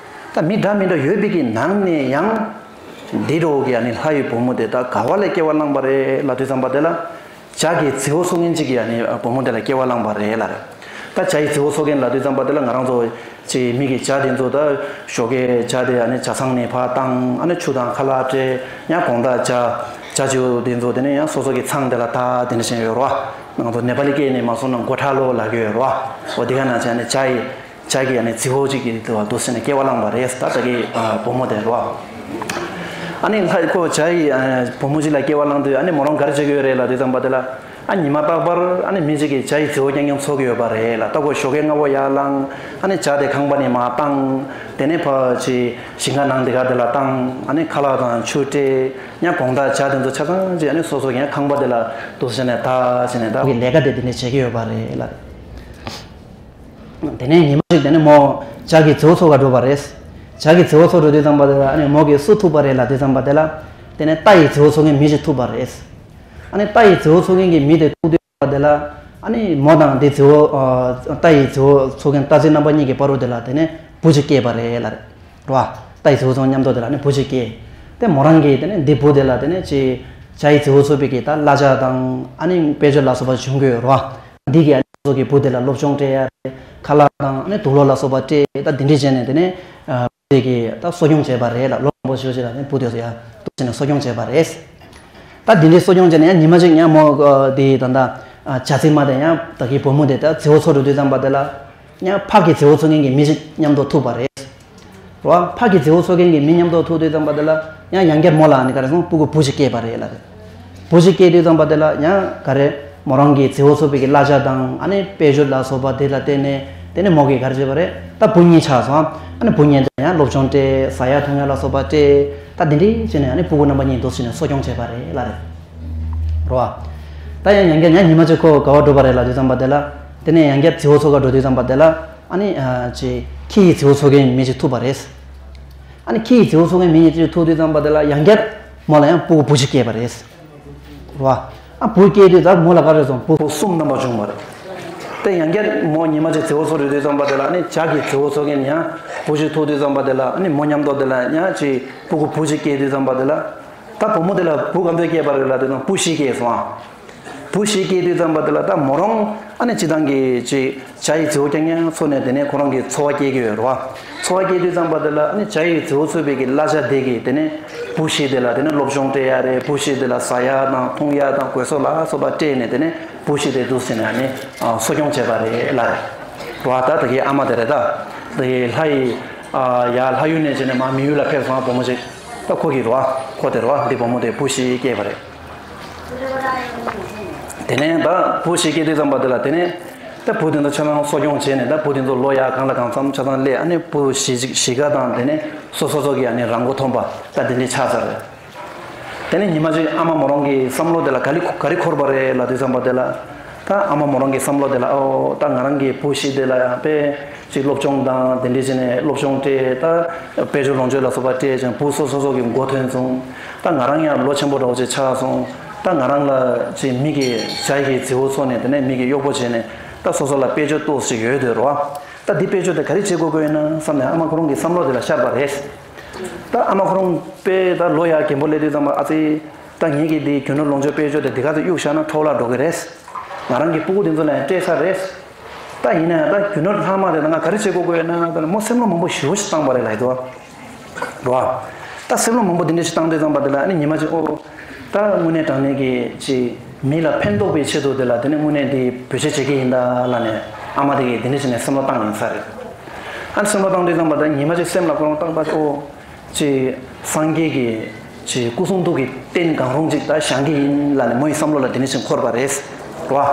བ། ད་མི་འདྲ་མི་འདྲ་ཡོད་པའི་གི་ནང་ནས་ཡང་འདི་འདྲ་བོ་གི་ཨ་ནི་ལྷ་ཡི་བུ་མོ་དེ་ད་ག་བ་ལ་སྐྱེ་བ་བླངས་པ་རེད་ལབ་དུས་ཙམ་པ་དེ་ལ། བྱ་གི་རྫི་བོ་གསོ་མཁན་ཅིག་གིས་ཨ་ནི་བུ་མོ་དེ་ལ་སྐྱེ་བ་བླངས་པ་རེད་ལབ་རེད། ད་བྱ་ཡི་རྫི་བོ་གསོ་མཁན་ལབ་དུས་ཙམ་པ་དེ་ལ་ང་རང་ཚོ་ཅིག་མི་གི་བྱ་དེ་ཚོ་ད་ཞོགས་ཀའི་བྱ་དེ་ཨ་ནི་བྱ་ཚང་ནས་ཕར་བཏང་ཨ་ནི་ཆུ་དང་ཁ་ལག་སྤྲད་ཡང་དགོང་དག་བྱ་བྱ་བྱིའུ་དེ་ཚོ་དེ་ནས་ཡང་སོ་སོ་གི་ཚང་དེ་ལ་ད་དེ་འདྲ་བཞིན་ཡོད་རོ། ང་ཚོ་ནེ་པ་ལི་སྐད་ནས་མ་སོང་ན་སྒོ་ཁྲ་ལོ་ལབ་ཀྱི་ཡོད་རོ། འོ་དེ་ག་ནང་བཞིན་ཨ་ནི་བྱ་ཡི། བྱ་གི་ཨ་ནི་རྫི་བོ་གཅིག་གིས་དེ་བ་འདུག་ཟེར་ནས་སྐྱེ་བ་བླངས་པ་རེད། ད་ད་གི་བུ་མོ་དེ་རོ། ཨ་ནི་ལྷ་ཁོ་བྱ་ཡི་ཨ་བུ་མོ་ཅིག་ལ་སྐྱེ་བ་བླངས་དུས། ཨ་ནི་མོ་རང་ག་རེ་བྱེད་ཀྱི་ཡོད་རེད་ལབ་དུས་ཙམ་པ་དེ་ལ། ཨ་ཉི་མ་རྟག་པར་ཨ་ནི་མི་ཅིག་གིས་བྱ་ཡི་རྫི་བོ་རྐྱང་རྐྱང་འཚོ་གི་ཡོད་པ་རེད་ལ། ད་ཁོ་ཞོགས་ཀས་སྔ་པོ་ཡར་ལངས། ཨ་ནི་བྱ་དེ་ཁང་པ་ནས་མར་བཏང་། དེ་ནས་ཕར་ཅིག་ཞིང་ཁ་ནང་དེ་ག་དེ་ལ་བཏང་། ཨ་ནི་ཁ་ལག་དང་ཆུ་སྤྲད། ཡང་དགོང་དག་བྱ་དེ་ཚོ་ཆ་ཚང་ཅིག་ཨ་ནི་སོ་སོ་གི་ཡང་ཁང་པ་དེ་ལ་འདུག་སེ་བྱས་ནས་ད་བྱས་ནས་ད་ཁོ་གི་ལས་ཀ་དེ་དེ་འདྲ་བྱེད་ཀྱི་ཡོད་པ་རེད་ལ། དེ་ནས་ཉི་མ་ཞིག་དེ་ནས་མོ་བྱ་གི་རྫི་བོ་འཚོ་ག་འགྲོ་བ་རེད། བྱ་གི་རྫི་བོ་འཚོ་འགྲོ་དུས་ཙམ་པ་དེ་ལ་ཨ་ནི་མོ་གིས་སུ་ཐུག་པ་རེད་ལབ་དུས་ཙམ་པ་དེ་ལ། དེ་ནས་རྟ་ཡི་རྫི་བོ་འཚོ་མཁན་མི་ཞིག་ཐུག་པ་རེད། ཨ་ནི་རྟ་ཡི་རྫི་བོ་འཚོ་མཁན་གྱི་མི་དེ་ཐུག་དུས་ཙམ་པ་དེ་ལ། ཨ་ནི་མོ་དང་དེ་རྫི་བོ་ཨ་རྟ་ཡི་རྫི་བོ་འཚོ་མཁན་རྟ་རྫི་རྣམ་པ་གཉིས་ཀྱི་བར་དུ་དེ་ལ་དེ་ནས་བུ་ཅིག་སྐྱེས་པ་རེད་ལབ་རེད། རོ། རྟ་ཡི་རྫི་བོ་ཚོ་མཉམ་དུ་དེ་ལ་ནི་བུ་ཞིག་སྐྱེས། དེ་མོ་རང་གིས་དེ་ནས་འདི་བུ་དེ་ལ་དེ་ནས་ཅི། བྱ་ཡི་རྫི་བོ་འཚོ་བའི་གི་ད་གླ་ཆ་དང་ཨ་ནི་དཔལ་འབྱོར་ལ་སོགས་པ་འབྱུང་གི་ཡོད་རོ། འདི་གི་ཨ་ནི་ཚོ་གི་བུ་དེ་ལ་སློབ་སྦྱོང་སྤྲད་ཡ་རེད། ཁ་ལག་དང་ཨ་ནི་དུག་ལོག་ལ་སོགས་པ་སྤྲད། ད་འདི་འདྲས་བྱས་ནས་དེ་ནས་ཨ་བུ་དེ་གི་ད་གསོ་སྐྱོང་བྱས་པ་རེད་ལ། ལོ་མང་པོ་ཞིག་ཅིག་ལ་ནི་བུ་དེ་ཚོ་ཡ་འདུག་བྱས་ནས་གསོ་སྐྱོང་བྱས་པ་རེད། ད་འདི་འདྲས་གསོ་སྐྱོང་བྱས་ནས་ཡང་ཉི་མ་གཅིག་ཡང་མོ་ཨ་དེ་ད་ད་ཨ་བྱ་ཚིག་མ་དེ་ཡང་ད་གི་བུ་མོ་དེ་ད་རྫི་བོ་འཚོ་འགྲོ་དུས་ཙམ་པ་དེ་ལ། ཡང་ཕག་གི་རྫི་བོ་འཚོ་མཁན་གྱི་མི་ཞིག་མཉམ་དུ་ཐུག་པ་རེད། རོ། ཕག་གི་རྫི་བོ་འཚོ་མཁན་གྱི་མི་མཉམ་དུ་ཐུག་དུས་ཙམ་པ་དེ་ལ་ཡང་ཡང་བསྐྱར་མོ་ལ་ནི་ག་རེ་སོང་། སྤུ་གུ་བུ་ཞིག་སྐྱེས་པ་རེད་ལབ་རེད། བུ་ཞིག་སྐྱེས་དུས་ཙམ་པ་དེ་ལ་ཡང་ག་རེ་མོ་རང་གི་རྫི་བོ་འཚོ་བའི་གི་གླ་ཆ་དང་ཨ་ནི་དཔལ་འབྱོར་ལ་སོགས་པ་དེ་ལ་བརྟེན་ནས་དེ་ནས་མོ་གིས་ག་རེ་བྱས་པ་རེད། ད་བུ་གཉིས་ཆགས་སོང་། ཨ་ནི་བུ་གཉིས་དེ་ཡང་སློབ་སྦྱོང་སྤྲད། ཟ་ཡ་འཐུང་ཡ་ལ་སོགས་པ་སྤྲད། ད་འདི་འདྲས་བྱས་ནས་ཨ་ནི་སྤུ་གུ་རྣམ་པ་གཉིས་འདུག་བྱས་ནས་གསོ་སྐྱོང་བྱས་པ་རེད་ལབ་རེད། རོ། ད་ཡང་ཡང་བསྐྱར་ཡང་ཉི་མ་གཅིག་ཁོ་ག་པར་འགྲོ་བ་རེད་ལབ་དུས་ཙམ་པ་དེ་ལ། དེ་ནས་ཡང་བསྐྱར་རྫི་བོ་འཚོ་ག་འགྲོ་དུས་ཙམ་པ་དེ་ལ། ཨ་ནི་ཨ་ཅིག་ཁྱི་ཡི་རྫི་བོ་འཚོ་མཁན་མི་ཅིག་ཐུག་པ་རེད། ཨ་ནི་ཁྱི་ཡི་རྫི་བོ་འཚོ་མཁན་མི་ཅིག་ཐུག་དུས་ཙམ་པ་དེ་ལ་ཡང་བསྐྱར་མོ་ལ་ཡང་སྤུ་གུ་བུ་ཅིག་སྐྱེས་པ་རེད། རོ། ཨ་བུ་སྐྱེས་དུས་ད་མོ་ལ་ག་རེ་སོང་། བུ་བུ་གསུམ་རྣམ་པ་བྱུང་བ་རེད། དེ་ཡང་བསྐྱར་མོ་ཉི་མ་གཅིག་རྫི་བོ་འཚོ་འགྲོ་དུས་ཙམ་པ་དེ་ལ་ཨ་ནི་བྱ་གི་རྫི་བོ་འཚོ་མཁན་ཡང་བུ་ཅིག་ཐུག་དུས་ཙམ་པ་དེ་ལ་ཨ་ནི་མོ་མཉམ་དུ་དེ་ལ་ཡང་ཅིག་སྤུ་གུ་བུ་ཅིག་སྐྱེས་དུས་ཙམ་པ་དེ་ལ། ད་བུ་མོ་དེ་ལ་བུ་ག་ཚོད་སྐྱེས་པ་རེད་ལབ་དུས་ཙམ་བུ་བཞི་སྐྱེས་སོང་ཨ། བུ་བཞི་སྐྱེས་དུས་ཙམ་པ་དེ་ལ་ད་མོ་རང་ཨ་ནི་སྤྱིར་བཏང་གི་ཅིག་བྱ་ཡི་རྫི་བོ་རྐྱང་རྐྱང་འཚོ་ནས་དེ་ནས་ཁོ་རང་གི་འཚོ་བ་སྐྱེལ་གྱི་ཡོད་རེད་བ། འཚོ་བ་སྐྱེལ་དུས་ཙམ་པ་དེ་ལ་ཨ་ནི་བྱ་ཡི་རྫི་བོ་འཚོ་བའི་གི་གླ་ཆ་དེ་གིས་དེ་ནས་བུ་བཞི་དེ་ལ་དེ་ནས་སློབ་སྦྱོང་སྤྲད་ཡ་རེད། བུ་བཞི་དེ་ལ་ཟ་ཡ་དང་འཐུང་ཡ་དང་གོས་སོགས་ལ་སོགས་པ་སྤྲད་ནས་དེ་ནས་བུ་བཞི་དེ་འདུག་ཟེར་ནས་ཨ་ནི་གསོ་སྐྱོང་བྱས་པ་རེད་ལབ་རེད་བ། ད་ད་གི་ཨ་མ་དེ་རེད། ད་ད་གི་ལྷ་ཡི་ཡ་ལྷ་ཡུལ་ནས་བྱས་ནས་མར་མི་ཡུལ་ལ་ཕེབས་སོང་བ་བུ་མོ་ཅིག་ད་ཁོ་གི་རེད་བ། ཁོ་དེ་རེད་བ། འདི་བུ་མོ་དེ་བུ་བཞི་སྐྱེས་པ་རེད། དེ་ནས་ད་བུ་བཞི་སྐྱེས་དུས་ཙམ་པ་དེ་ལ་དེ་ནས་ད་བུ་དེ་ཚོ་ཆ་ཚང་གསོ་སྐྱོང་བྱས་ནས་ད་བུ་དེ་ཚོ་ལོ་ཡར་གང་ལ་གང་འཚམ་ཆ་ཚང་སླེབས། ཨ་ནི་བུ་བཞི་བཞི་ག་དང་དེ་ནས་སོ་སོ་སོ་གི་ཨ་ནི་རང་མགོ་ཐོན་པ་ད་དེ་འདྲས་ཆགས་ཚར་རེད། དེ་ནས་ཉི་མ་གཅིག་ཨ་མ་མོ་རང་གི་བསམ་བློ་དེ་ལ་ག་ལི་ག་རེ་འཁོར་བ་རེད་ལབ་དུས་ཙམ་པ་དེ་ལ། ད་ཨ་མ་མོ་རང་གི་བསམ་བློ་དེ་ལ་ཨོ་ད་ང་རང་གི་བུ་བཞི་དེ་ལ་ཡང་དཔེ་ཅིག་སློབ་སྦྱོང་དང་དེ་འདྲས་བྱས་ནས་སློབ་སྦྱོང་སྤྲད། ད་དཔལ་འབྱོར་ལོངས་སྤྱོད་ལ་སོགས་པ་སྤྲད་ཅིང་བུ་སོ་སོ་སོ་གི་མགོ་ཐོན་སོང་། ད་ང་རང་ཡང་ལོ་ཆེན་པོ་འདྲ་བོ་ཅིག་ཆགས་སོང་། ད་ང་རང་ལ་ཅིག་མི་གི་བྱ་ཡི་རྫི་བོ་འཚོ་ནས་དེ་ནས་མི་གི་གཡོག་པོ་བྱས་ནས་ད་སོ་སོ་ལ་དཔལ་འབྱོར་ཏོག་ཙམ་ཡོད་དེ་རེད་བ། ད་འདི་དཔལ་འབྱོར་དེ་ག་རེ་བྱེད་དགོས་དགོས་ཡོད་ན་བསམ་ནས་ཨ་མ་ཁོ་རང་གི་བསམ་བློ་དེ་ལ་ཤར་བ་རེད། ད་ཨ་མ་ཁོ་རང་དཔེ་ད་ལོ་ཡར་རྒན་པོ་སླེབས་དུས་ཙམ་པ་ཨ་ཙི། ད་ངེད་ཀྱིས་འདི་རྒྱུ་ནོར་ལོངས་སྤྱོད་དཔལ་འབྱོར་དེ་འདི་ག་ཚོད་གཡུག་བཞག་ན་འཕྲོ་བརླག་འགྲོ་གི་རེད། ང་རང་གི་སྤུ་གུ་དེ་ཚོ་ལ་ཡང་སྤྲད་ཚར་རེད། ད་ཡིན་ན་ཡང་ད་རྒྱུ་ནོར་ལྷག་མ་དེ་ད་ང་ག་རེ་བྱེད་དགོས་དགོས་ཡོད་ན་ད་མོ་སེམས་བློ་མང་པོ་ཞེ་པོ་ཞིག་བཏང་བ་རེད་ལབ་ཡོད་དོ། རོ། ད་སེམས་བློ་མང་པོ་དེ་འདྲ་ཞིག་བཏང་དུས་ཙམ་པ་དེ་ལ་ཨ་ནི་ཉི་མ་གཅིག་ཨོ། ད་དངོས་གནས་དྲང་གནས་ཀྱི་ཅིག་མི་ལ་ཕན་ཐོགས་པའི་ཆེད་དུ་དེ་ལ་དེ་ནས་དངོས་གནས་འདི་བེད་སྤྱོད་བྱེད་ཀྱི་ཡིན་ད་ལབ་ནས་ཨ་མ་དེ་གིས་དེ་འདྲ་བྱས་ནས་སེམས་བློ་བཏང་ཡིན་ས་རེད། ཨ་ནི་སེམས་བློ་བཏང་དུས་ཙམ་པ་དེ་ཉི་མ་གཅིག་སེམས་ལ་ཁོ་རང་བཏང་པ་ཨོ། ཅིག་སངས་རྒྱས་ཀྱི་ཅིག་སྐུ་གསུང་ཐུགས་ཀྱི་རྟེན་གང་རུང་ཅིག་ད་བཞེངས་ཀྱི་ཡིན་ལབ་ནས་མོ་ཡི་བསམ་བློ་ལ་དེ་འདྲ་ཞིག་འཁོར་བ་རེད། རོ།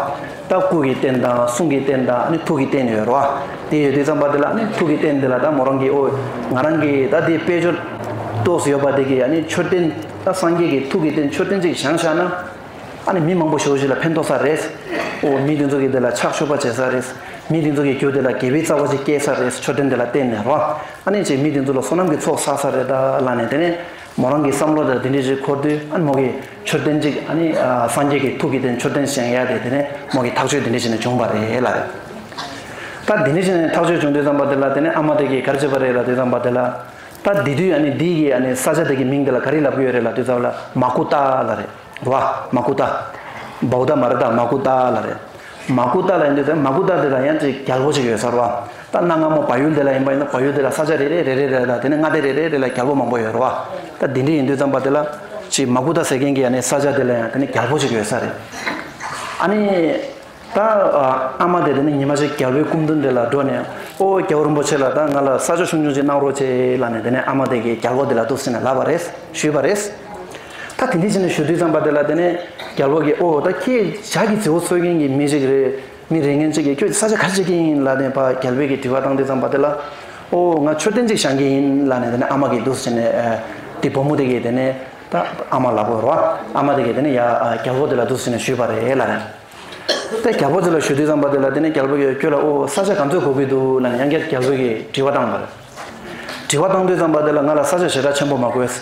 ད་སྐུ་གི་རྟེན་དང་གསུང་གི་རྟེན་དང་ཨ་ནི་ཐུགས་ཀྱི་རྟེན་ཡོད་རོ། དེ་ཡོད་དུས་ཙམ་པ་དེ་ལ་ཨ་ནི་ཐུགས་ཀྱི་རྟེན་དེ་ལ་ད་མོ་རང་གིས་ཨོ། ང་རང་གིས་ད་དེ་དཔལ་འབྱོར་ཏོག་ཙམ་ཡོད་པ་དེ་གིས་ཨ་ནི་མཆོད་རྟེན་ད་སངས་རྒྱས་ཀྱི་ཐུགས་ཀྱི་རྟེན་མཆོད་རྟེན་ཅིག་བཞེངས་བཞག་ན། ཨ་ནི་མི་མང་པོ་ཞེ་པོ་ཞིག་ལ་ཕན་ཐོགས་ས་རེད། ཨོ་མི་དེ་ཚོ་གི་དེ་ལ་ཕྱག་མཆོད་པ་བྱེད་ས་རེད། མི་དེ་ཚོ་གི་རྒྱུད་དེ་ལ་དགེ་བའི་རྩ་བ་ཅིག་སྐྱེ་ས་རེད། མཆོད་རྟེན་དེ་ལ་བརྟེན་ནས་རོ། ཨ་ནི་ཅིག་མི་དེ་ཚོ་ལ་བསོད་ནམས་ཀྱི་ཚོགས་བསགས་ས་རེད་ད་ལབ་ནས་དེ་ནས་མོ་རང་གི་བསམ་བློ་དེ་ལ་དེ་འདྲ་ཞིག་འཁོར་དུས་ཨ་ནི་མོ་གིས་མཆོད་རྟེན་ཅིག་ཨ་ནི་ཨ་སངས་རྒྱས་ཀྱི་ཐུགས་ཀྱི་རྟེན་མཆོད་རྟེན་བཞེངས་ཡ་དེ་དེ་ནས་མོ་གི་ཐག་གཅོད་དེ་འདྲ་ཞིག་ནས་བྱུང་བ་རེད་ལབ་རེད། ད་དེ་འདྲ་ཞིག་ནས་ཐག་གཅོད་བྱུང་དུས་ཙམ་པ་དེ་ལ་དེ་ནས་ཨ་མ་དེ་གིས་ག་རེ་བྱས་པ་རེད་ལབ་དུས་ཙམ་པ་དེ་ལ། ད་དེ་དུས་ཨ་ནི་འདི་གི་ཨ་ནི་ས་ཆ་དེ་གི་མིང་དེ་ལ་ག་རེ་ལབ་ཀྱི་ཡོད་རེད་ལབ་དུས་ཙམ་ལ་མ་ཀུ་ཏ་ལབ་རེད། རོ། མ་ཀུ་ཏ། བའུ་ཏ་མ་རེད་ད། མ་ཀུ་ཏ་ལབ་རེད། མ་ཀུ་ཏ་ལབ་ཡིན་དུས་ཙམ་མ་ཀུ་ཏ་དེ་ལ་ཡང་ཅིག་རྒྱལ་པོ་ཅིག་ཡོད་ས་རེད་བ། ད་གནའ་སྔ་མོ་བལ་ཡུལ་དེ་ལ་ཡིན་པ་ཡིན་ན་བལ་ཡུལ་དེ་ལ་ས་ཆ་རེ་རེ་རེ་རེ་རེ་ལ་དེ་ནས་མངའ་སྡེ་རེ་རེ་རེ་ལ་རྒྱལ་པོ་མང་པོ་ཡོད་རེད་བ། ད་དེ་འདྲ་ཡིན་དུས་ཙམ་པ་དེ་ལ་ཅིག་མ་ཀུ་ཏ་ཟེར་མཁན་གྱི་ཨ་ནི་ས་ཆ་དེ་ལ་ཡང་དེ་ནས་རྒྱལ་པོ་ཅིག་ཡོད་ས་རེད། ཨ་ནི། ད་ཨ་མ་དེ་དེ་ནས་ཉི་མ་གཅིག་རྒྱལ་པོའི་སྐུ་མདུན་དེ་ལ་འགྲོ་ནས་ ཨོ་རྒྱལ་བ་རིན་པོ་ཆེ་ལགས། ད་ང་ལ་ས་ཆ་ཆུང་ཆུང་ཅིག་གནང་རོགས་བྱེད་ལབ་ནས་དེ་ནས་ཨ་མ་དེ་གིས་རྒྱལ་པོ་དེ་ལ་འདུག་ཟེར་ནས་ལབ་པ་རེད། ཞུས་པ་རེད། ད་དེ་འདྲ་བྱས་ནས་ཞུ་དུས་ཙམ་པ་དེ་ལ་དེ་ནས་རྒྱལ་པོ་གིས་ཨོ་ད་ཁྱེད་ཇ་གི་རྫི་བོ་འཚོ་མཁན་གྱི་མི་ཅིག་རེད། མི་རེ་ངན་ཅིག་གིས་ཁྱོད་ས་ཆ་ག་རེ་བྱེད་ཀྱི་ཡིན་ལབ་ནས་ཕར་རྒྱལ་པོ་གིས་དྲི་བ་བཏང་དུས་ཙམ་པ་དེ་ལ། ཨོ་ང་མཆོད་རྟེན་ཅིག་བཞེངས་ཀྱི་ཡིན་ལབ་ནས་དེ་ནས་ཨ་མ་གིས་འདུག་ཟེར་ནས་དེ་བུ་མོ་དེ་གིས་དེ་ནས་ད་ཨ་མ་ལབ་དགོས་རེད་བ། ཨ་མ་དེ་གིས་དེ་ནས་ཡ་རྒྱལ་པོ་དེ་ལ་འདུག་ཟེར་ནས་ཞུས་པ་རེད་ལབ་རེད། དེ་རྒྱལ་པོ་དེ་ལ་ཞུ་དུས་ཙམ་པ་དེ་ལ་དེ་ནས་རྒྱལ་པོ་གིས་ཁྱོད་ལ་ཨོ་ས་ཆ་ག་ཚོད་དགོས་ཀྱི་འདུག་ལབ་ནས་ཡང་བསྐྱར་རྒྱལ་པོ་གིས་དྲི་བ་བཏང་བ་རེད། དྲི་བ་བཏང་དུས་ཙམ་པ་དེ་ལ་ང་ལ་ས་ཆ་ཞེ་དྲག་ཆེན་པོ་མ་དགོས།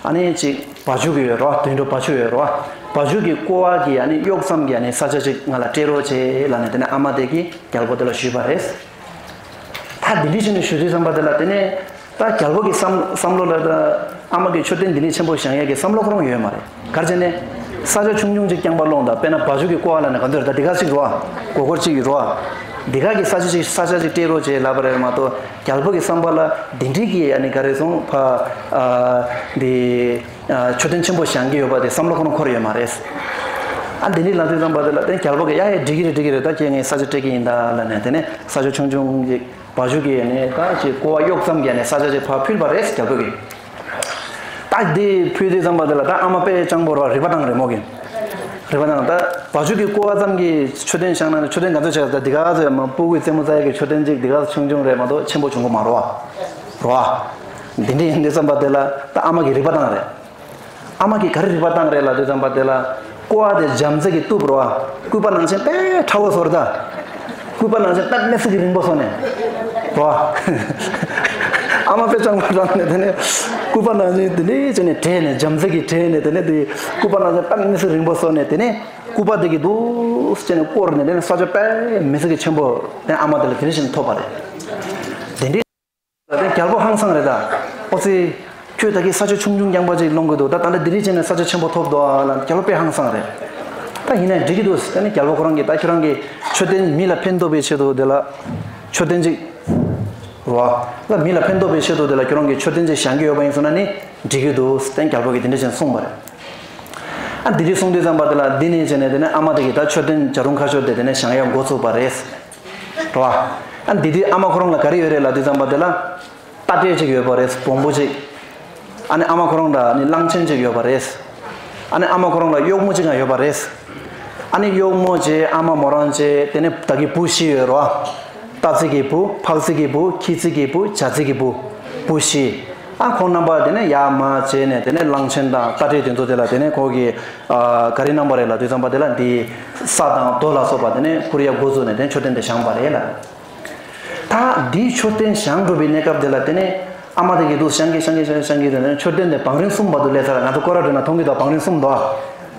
ཨ་ནི་ཅིག་བ་ཕྱུགས་ཀྱི་ཡོད་རེད་བ། དུད་འགྲོ་བ་ཕྱུགས་ཡོད་རེད་བ། བ་ཕྱུགས་ཀྱི་ཀོ་བ་གི་ཨ་ནི་གཡོག་ཙམ་གྱི་ཨ་ནི་ས་ཆ་ཅིག་ང་ལ་སྤྲད་རོགས་བྱེད་ལབ་ནས་དེ་ནས་ཨ་མ་དེ་གིས་རྒྱལ་པོ་དེ་ལ་ཞུས་པ་རེད། ད་འདི་འདྲ་བྱས་ནས་ཞུ་དུས་ཙམ་པ་དེ་ལ་དེ་ནས་ད་རྒྱལ་པོ་གི་བསམ་བསམ་བློ་ལ་ད་ཨ་མ་གིས་མཆོད་རྟེན་འདི་འདྲ་ཆེན་པོ་བཞེངས་ཡས་ཀྱི་བསམ་བློ་ཁོ་རང་ཡོད་མ་རེད། ག་རེ་བྱས་ནས་ས་ཆ་ཆུང་ཆུང་ཅིག་རྐྱང་པ་སློང་དང་། དཔེར་ན་བ་ཕྱུགས་ཀྱི་ཀོ་བ་ལབ་ནས་ག་འདོད་ད་འདི་ག་ཅིག་རེད་བ། སྒོར་སྒོར་གཅིག་གི་རེད་བ། འདི་ག་གི་ས་ཆ་ཅིག་ས་ཆ་ཅིག་སྤྲད་རོགས་བྱེད་ལབ་པ་རེད་མ་གཏོགས། རྒྱལ་པོ་གི་བསམ་པ་ལ་འདི་འདྲའི་གི་ཨ་ནི་ག་རེ་སོང་ཕ་ཨ་འདི་ཨ་མཆོད་རྟེན་ཆེན་པོ་བཞེངས་ཀྱི་ཡོད་པ་དེ་བསམ་བློ་ཁོ་རང་འཁོར་ཡོད་མ་རེད། ཨ་འདི་འདྲ་ལབ་དུས་ཙམ་པ་དེ་ལ་དེ་རྒྱལ་པོ་གིས་ཡ་ཡ་འགྲིག་གི་རེད་འགྲིག་གི་རེད། ད་ཁྱེད་ངས་ས་ཆ་སྤྲད་ཀྱི་ཡིན་ད་ལབ་ནས་དེ་ནས་ས་ཆ་ཆུང་ཆུང་ཅིག་བ་ཕྱུགས་ཀྱི་ནས་ད་ཅིག་ཀོ་བ་གཡོག་ཙམ་གྱི་ནས་ས་ཆ་ཅིག་ཕར་ཕུལ་བ་རེད་རྒྱལ་པོ་གིས། ད་འདི་ཕུལ་དུས་ཙམ་པ་དེ་ལ་ད་ཨ་མ་དཔེ་སྤྱང་པོ་རེད་བ། རིག་པ་བཏང་རེད་མོ་གིས། རིག་པ་བཏང་། ད་བ་ཕྱུགས་ཀྱི་ཀོ་བ་ཙམ་གྱི་མཆོད་རྟེན་བཞེངས་ན་ནི་མཆོད་རྟེན་ག་ཚོད་ཆགས། ད་འདི་ག་ཚོད་མ་སྤུ་གུའི་རྩེད་མོ་རྩེ་ཡག་གི་མཆོད་རྟེན་ཅིག་འདི་ག་ཆུང་ཆུང་རེད་མ་གཏོགས་ཆེན་པོ་བྱུང་གི་མ་རེད་བ། རེད་བ། འདི་འདྲ་ཡིན་དུས་ཙམ་པ་དེ་ལ་ད་ཨ་མ་གིས་རིག་པ་བཏང་རེད། ཨ་མ་གིས་ག་རེ་རིག་པ་བཏང་རེད་ལབ་དུས་ཙམ་པ་དེ་ལ། ཀོ་བ་དེ་བྱམས་བརྩེ་གིས་གཏུབ་རེད་བ། སྐུད་པ་ནང་བཞིན་དཔེ་ཕྲ་བོ་བཟོ་རེད་ད། སྐུད་པ་ནང་བཞིན་དཔེ་མི་སྲིད་ཀྱི་རིང་པོ་བཟོས་ནས། རེད་བ། ཨ་མ་དཔེ་སྤྱང་པོ་རང་ནས་དེ་ནས་སྐུད་པ་ནང་བཞིན་དེ་འདྲ་བྱས་ནས་བྲེས་ནས་བྱམས་བརྩེ་གིས་བྲེས་ནས་དེ་ནས་དེ་སྐུད་པ་ནང་བཞིན་དཔེ་མི་སྲིད་རིང་པོ་བཟོས་ནས་དེ་ནས་སྐུད་པ་དེ་གིས་འདུག་བྱས་ནས་བསྐོར་ནས་དེ་ནས་ས་ཆ་དཔེ་མི་སྲིད་ཀྱི་ཆེན་པོ་དེ་ཨ་མ་དེ་ལ་དེ་འདྲ་བྱས་ནས་ཐོབ་པ་རེད། དེ་འདྲའི། ད་རྒྱལ་པོ་ཧང་སང་རེད་ད། ཨོ་ཙི། ཁྱོད་ད་གིན་ས་ཆ་ཆུང་ཆུང་རྐྱང་པ་ཅིག་སློང་གི་འདུག་ད་ད་ལྟ་འདི་འདྲ་བྱས་ནས་ས་ཆ་ཆེན་པོ་ཐོབ་འདུག་ཨ་ལ། རྒྱལ་པོ་དཔེ་ཧང་སང་རེད། ད་ཡིན་ན་འགྲིག་གི་འདུག་ད་ནི་རྒྱལ་པོ་ཁོ་རང་གིས་ད་ཁྱོད་རང་གི་མཆོད་རྟེན་མི་ལ་ཕན་ཐོགས་པའི་ཆེད་དུ་དེ་ལ་མཆོད་རྟེན་ཅིག་རོ། ད་མི་ལ་ཕན་ཐོགས་པའི་ཆེད་དུ་དེ་ལ་ཁྱོད་རང་གི་མཆོད་རྟེན་ཅིག་བཞེངས་ཀྱི་ཡོད་པ་ཡིན་སོང་ན་ནི་འགྲིག་གི་འདུག་ད་རྒྱལ་པོ་གིས་དེ་འདྲ་བྱས་ནས་གསུངས་པ་རེད། ཨ་འདི་འདྲ་གསུངས་དུས་ཙམ་པ་དེ་ལ་འདི་ནས་བྱས་ནས་དེ་ནས་ཨ་མ་དེ་གིས་ད་མཆོད་རྟེན་བྱ་རུང་ཁ་ཤོར་དེ་དེ་ནས་བཞེངས་ཡག་འགོ་ཚུགས་པ་རེད། རེད་བ། ཨ་འདི་དུས་ཨ་མ་ཁོ་རང་ལ་ག་རེ་ཡོད་རེད་ལབ་དུས་ཙམ་པ་དེ་ལ། རྟ་དྲེལ་ཅིག་ཡོད་པ་རེད། བོང་བུ་ཅིག་ཨ་ནི་ཨ་མ་ཁོ་རང་ལ་ནི་གླང་ཆེན་ཅིག་ཡོད་པ་རེད། ཨ་ནི་ཨ་མ་ཁོ་རང་ལ་གཡོག་མོ་ཅིག་ཡང་ཡོད་པ་རེད། ཨ་ནི་གཡོག་མོ་བྱས་ཨ་མ་མོ་རང་བྱས་དེ་ནས་ད་གིན་བུ་བཞི་ཡོད་རེད་བ། སྟག་རྩེ་གི་བུ། ཕག་རྩེ་གི་བུ། ཁྱི་རྩེ་གི་བུ། བྱ་རྩེ་གི་བུ། བུ་བཞི། ཨ་ཁོང་རྣམ་པ་དེ་ནས་ཡར་མར་བྱས་ནས་དེ་ནས་གླང་ཆེན་དང་རྟ་དྲེལ་དེ་ཚོ་དེ་ལ་དེ་ནས་ཁོ་གིས་ཨ་ག་རེ་གནང་པ་རེད་ལབ་དུས་ཙམ་པ་དེ་ལ་འདི་ས་དང་རྡོ་ལ་སོགས་པ་དེ་ནས་ཁུར་ཡག་འགོ་བཙུགས་ནས་དེ་ནས་མཆོད་རྟེན་དེ་བཞེངས་པ་རེད་ལ། ད་འདིའི་མཆོད་རྟེན་བཞེངས་འགྲོ་བའི་གནས་སྐབས་དེ་ལ་དེ་ནས་ཨ་མ་དེ་གིས་འདུག་བཞེངས་གི་བཞེངས་གི་བཞེངས་གི་བཞེངས་གི་དེ་ནས་མཆོད་རྟེན་དེ་བང་རིམ་གསུམ་བར་དུ་སླེབས་ཚར། ང་ཚོ་སྐོར་ར་འགྲོ་ན་མཐོང་གི་འདུག་བང་རིམ་གསུམ་འདུག་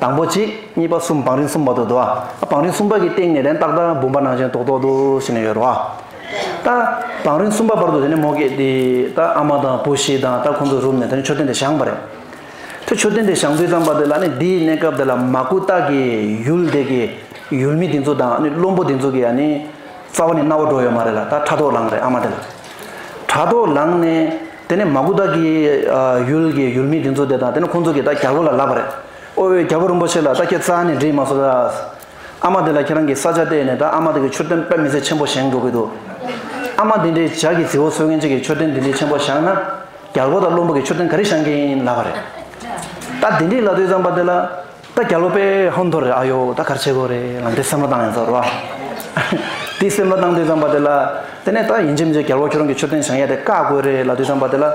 དང་པོ་གཅིག་གཉིས་པ་གསུམ། བང་རིམ་གསུམ་བར་དུ་འདུག་ཨ་བང་རིམ་གསུམ་པ་གི་སྟེང་ནས་དེ་ནས་ཏག་ཏག་བུམ་པ་ནང་བཞིན་རྡོག་རྡོག་རྡོག་བྱས་ནས་ཡོད་རེད་བ། ད་བང་རིམ་གསུམ་པ་བར་དུ་དེ་ནས་མོ་གིས་དེ་ད་ཨ་མ་དང་བུ་བཞི་དང་ད་ཁོང་ཚོ་རུབ་ནས་དེ་ནས་མཆོད་རྟེན་དེ་བཞེངས་པ་རེད། དེ་མཆོད་རྟེན་དེ་བཞེངས་དུས་ཙམ་པ་དེ་ལ་ནི་འདིའི་གནས་སྐབས་དེ་ལ་མ་ཀུ་ཏ་གི་ཡུལ་དེ་གི་ཡུལ་མི་དེ་ཚོ་དང་ནི་བློན་པོ་དེ་ཚོ་གི་ཨ་ནི་རྩ་བ་ནས་སྣང་བ་འགྲོ་ཡོད་མ་རེད་ལ། ད་ཕྲག་དོག་ལངས་རེད་ཨ་མ་དེ་ལ། ཕྲག་དོག་ལངས་ནས་དེ་ནས་མ་ཀུ་ཏ་གི་ཡུལ་གི་ཡུལ་མི་དེ་ཚོ་དེ་དང་དེ་ནས་ཁོང་ཚོ་གིས་ད་རྒྱལ་པོ་ལ་ལབ་པ་རེད། ཨོ་ཨེ་རྒྱལ་པོ་རིན་པོ་ཆེ་ལགས། ད་ཁྱེད་རྩ་ནས་འགྲིག་མ་སོང་ད། ཨ་མ་དེ་ལ་ཁྱེད་རང་གིས་ས་ཆ་སྤྲད་ནས་ད་ཨ་མ་དེ་གིས་མཆོད་རྟེན་དཔེ་མི་སྲིད་ཆེན་པོ་བཞེངས་འགྲོ་གི་འདུག་ཨ་མ་དེ་འདྲའི་བྱ་གི་རྫི་བོ་འཚོ་མཁན་ཅིག་གིས་མཆོད་རྟེན་དེ་འདྲའི་ཆེན་པོ་བཞེངས་ན། རྒྱལ་པོ་དང་བློན་པོ་གིས་མཆོད་རྟེན་ག་རེ་བཞེངས་ཀྱི་ཡིན་ལབ་པ་རེད། ད་དེ་འདྲའི་ལབ་དུས་ཙམ་པ་དེ་ལ། ད་རྒྱལ་པོ་དཔེ་ཧོན་ཐོར་རེད། ཨ་ཡོ་ད་ག་རེ་བྱེད་དགོས་རེད་ལབ་འདི་སེམས་ལ་བཏང་ཡིན་ཟེར་བ། དེ་སེམས་ལ་བཏང་དུས་ཙམ་པ་དེ་ལ། དེ་ནས་ད་ཡིན་གཅིག་མིན་གཅིག་རྒྱལ་པོ་ཁྱོད་རང་གིས་མཆོད་རྟེན་བཞེངས་ཡ་དེ་བཀག་དགོས་རེད་ལབ་དུས་ཙམ་པ་དེ་ལ།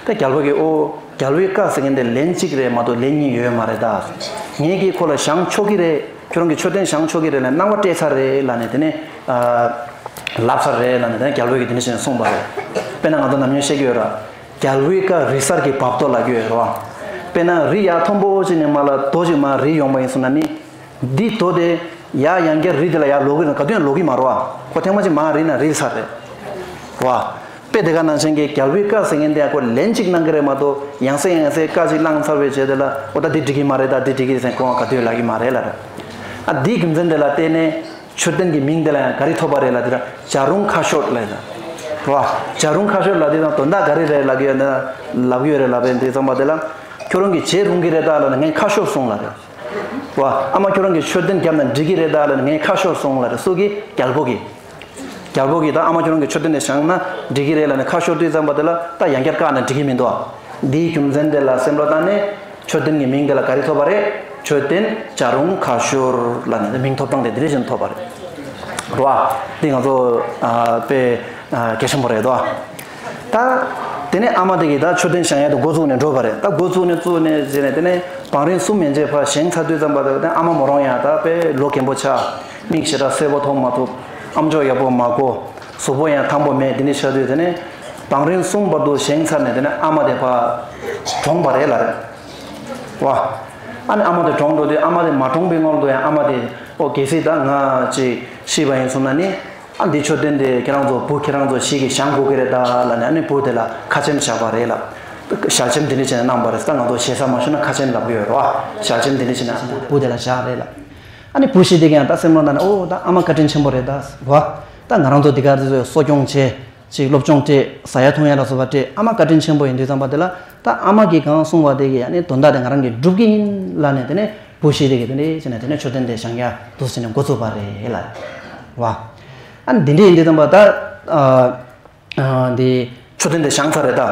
ད་རྒྱལ་པོ་གིས་ཨོ། རྒྱལ་པོའི་བཀའ་ཟེར་མཁན་དེ་ལན་གཅིག་རེད་མ་གཏོགས་ལན་གཉིས་ཡོད་མ་རེད་ད། ངེད་ཀྱིས་ཁོ་ལ་བཞེངས་ཆོག་གི་རེད། ཁྱོད་རང་གིས་མཆོད་རྟེན་བཞེངས་ཆོག་གི་རེད་ལབ་གནང་བ་སྤྲད་ཚར་རེད་ལབ་ནས་དེ་ནས། ལབ་ཚར་རེད་ལབ་ནས་དེ་ནས་རྒྱལ་པོ་གིས་དེ་འདྲ་བྱས་ནས་གསུངས་པ་རེད། དཔེར་ན་ང་ཚོ་ནམ་རྒྱུན་བཤད་ཀྱི་ཡོད་ར། རྒྱལ་པོའི་བཀའ་རི་གསར་གྱི་བབ་ཏོ་ལབ་ཀྱི་ཡོད་ར། དཔེར་ན་རི་ཡར་མཐོན་པོ་ཅིག་ནས་མར་ལ་རྡོ་ཅིག་མར་རིལ་ཡོང་པ་ཡིན་སོང་ན་ནི། འདི་རྡོ་དེ་ཡར་ཡང་བསྐྱར་རི་དེ་ལ་ཡར་ལོག་གི་རེད། ག་དུས་ཡང་ལོག་གི་མ་རེད་བ། ཁོ་ཐེངས་མ་གཅིག་མར་རིལ་ན་རིལ་ཚར་རེད། བ། དཔེ་དེ་ག་ནང་བཞིན་གྱི་རྒྱལ་པོའི་བཀའ་ཟེར་མཁན་དེ་ཁོ་ལན་གཅིག་གནང་གི་རེད་མ་གཏོགས་ཡང་སེ་ཡང་སེ་བཀའ་གཅིག་བླངས་ཚར་བའི་རྗེས་དེ་ལ་ཨོ་ད་འདི་འགྲིག་གི་མ་རེད་ད་འདི་འགྲིག་གི་རེད་ཟེར་ཁོ་ག་དུས་ལབ་ཀྱི་མ་རེད་ལབ་རེད། ཨ་འདིའི་རྒྱུ་མཚན་དེ་ལ་བརྟེན་ནས་མཆོད་རྟེན་གྱི་མིང་དེ་ལ་ཡང་ག་རེ་ཐོབ་པ་རེད་ལབ་དེ་ལ་བྱ་རུང་ཁ་ཤོར་ལབ་ཡོད་ད། བ། བྱ་རུང་ཁ་ཤོར་ལབ་དེ་དང་དོན་དག་ག་རེ་རེད་ལབ་ཀྱི་ཡོད་ན་ལབ་ཀྱི་ཡོད་རེད་ལབ་པའི་འདི་ཙམ་པ་དེ་ལ་ཁྱོད་རང་གིས་བྱེད་རུང་གི་རེད་ད་ལབ་ན་ངས་ཁ་ཤོར་སོང་ལབ་རེད། བ། ཨ་མ་ཁྱོད་རང་གིས་མཆོད་རྟེན་བརྒྱབ་ན་འགྲིག་གི་རེད་ད་ལབ་ན་ངས་ཁ་ཤོར་སོང་ལབ་རེད། སུ་གིས། རྒྱལ་པོ་གིས། རྒྱལ་པོ་གིས་ད་ཨ་མ་ཁྱོད་རང་གི་མཆོད་རྟེན་དེ་བཞེངས་ན་འགྲིག་གི་རེད་ལབ་ནས་ཁ་ཤོར་དུས་ཙམ་པ་དེ་ལ་ད་ཡང་བསྐྱར་བཀག་ན་འགྲིག་གི་མི་འདུག་ཨ། འདིའི་རྒྱུ་མཚན་དེ་ལ་སེམས་ལ་བཏང་ནས་མཆོད་རྟེན་གྱི་མིང་དེ་ལ་ག་རེ་ཐོབ་པ་རེད། མཆོད་རྟེན་བྱ་རུང་ཁ་ཤོར་ལབ་ནས་མིང་ཐོབ་སྟངས་དེ་འདི་འདྲ་ཞིག་ཐོབ་པ་རེད། རེད་བ། འདི་ང་ཚོ་ཨ་དཔེ་ཨ་གལ་ཆེན་པོ་རེད་དོ། ད་དེ་ནས་ཨ་མ་དེ་གིས་ད་མཆོད་རྟེན་བཞེངས་ཡ་དེ་འགོ་བཙུགས་ནས་འགྲོ་བ་རེད། ད་འགོ་བཙུགས་ནས་བཙུགས་ནས་བྱས་ནས་དེ་ནས་བང་རིམ་གསུམ་ཡན་ཆད་ཕར་བཞེངས་ཚར་དུས་ཙམ་པ་དེ་ཨ་མ་མོ་རང་ཡང་ད་དཔེ་ལོ་རྒན་པོ་ཆགས། མིག་ཞེ་དྲག་གསལ་པོ་མཐོང་མ་ཐུབ། ཨམ་ཅོག་ཡག་པོ་མ་གོ། གཟུགས་པོ་ཡང་ཐང་པོ་མེད། དེ་འདྲ་ཆགས་དུས་དེ་ནས་བང་རིམ་གསུམ་བར་དུ་བཞེངས་ཚར་ནས་དེ་ནས་ཨ་མ་དེ་ཕར་གྲོངས་པ་རེད་ལབ་རེད་བ། ཨ་ནི་ཨ་མ་དེ་གྲོངས་འགྲོ་དུས་ཨ་མ་དེ་མ་གྲོངས་པའི་སྔོན་དུ་ཡང་ཨ་མ་དེ་ཨོ་གལ་སྲིད་ད་ང་ཅིག་ཤི་བ་ཡིན་སོང་ན་ནི་ཨ་འདི་མཆོད་རྟེན་དེ་ཁྱེད་རང་ཚོ་བུ་ཁྱེད་རང་ཚོ་ཞིག་གིས་བཞེངས་དགོས་ཀྱི་རེད་ད་ལབ་ནས་ཨ་ནི་བུ་དེ་ལ་ཁ་ཆེམས་བཞག་པ་རེད་ལབ། ཞལ་ཆེམས་དེ་འདྲ་བྱས་ནས་གནང་པ་རེད། ད་ང་ཚོ་ཞེ་ས་མ་ཞུ་ན་ཁ་ཆེམས་ལབ་ཀྱི་ཡོད་རེད་བ། ཞལ་ཆེམས་དེ་འདྲ་བྱས་ནས་བུ་དེ་ལ་བཞག་རེད་ལབ། ཨ་ནི་བུ་ཤི་དེ་ག་ཡང་ད་སེམས་ནང་ད་ནི་ཨོ་ད་ཨ་མ་བཀའ་དྲིན་ཆེན་པོ་རེད་ད་བ། ད་ང་རང་ཚོ་འདི་གར་དེ་ཚོ་གསོ་སྐྱོང་བྱས། ཅིག་སློབ་སྦྱོང་སྤྲད། ཟ་ཡ་འཐུང་ཡ་ལ་སོགས་པ་སྤྲད། ཨ་མ་བཀའ་དྲིན་ཆེན་པོ་ཡིན་དུས་ཙམ་པ་དེ་ལ་ད་ཨ་མ་གིས་གང་གསུངས་པ་དེ་གི་ཨ་ནི་དོན་དག་དེ་ང་རང་གིས་སྒྲུབ་ཀྱི་ཡིན་ལབ་ནས་དེ་ནས་བུ་ཤི་དེ་གི་དེ་འདྲས་བྱས་ནས་དེ་ནས་མཆོད་རྟེན་དེ་བཞེངས་ཡ་འདུག་ཟེར་ནས་འགོ་བཙུགས་པ་རེད་ལ། བ། ཨ་ནི་དེ་འདྲས་ཡིན་དུས་ཙམ་པ་ད། ཨ་འདི་མཆོད་རྟེན་དེ་བཞེངས་ཚར་རེད་ད།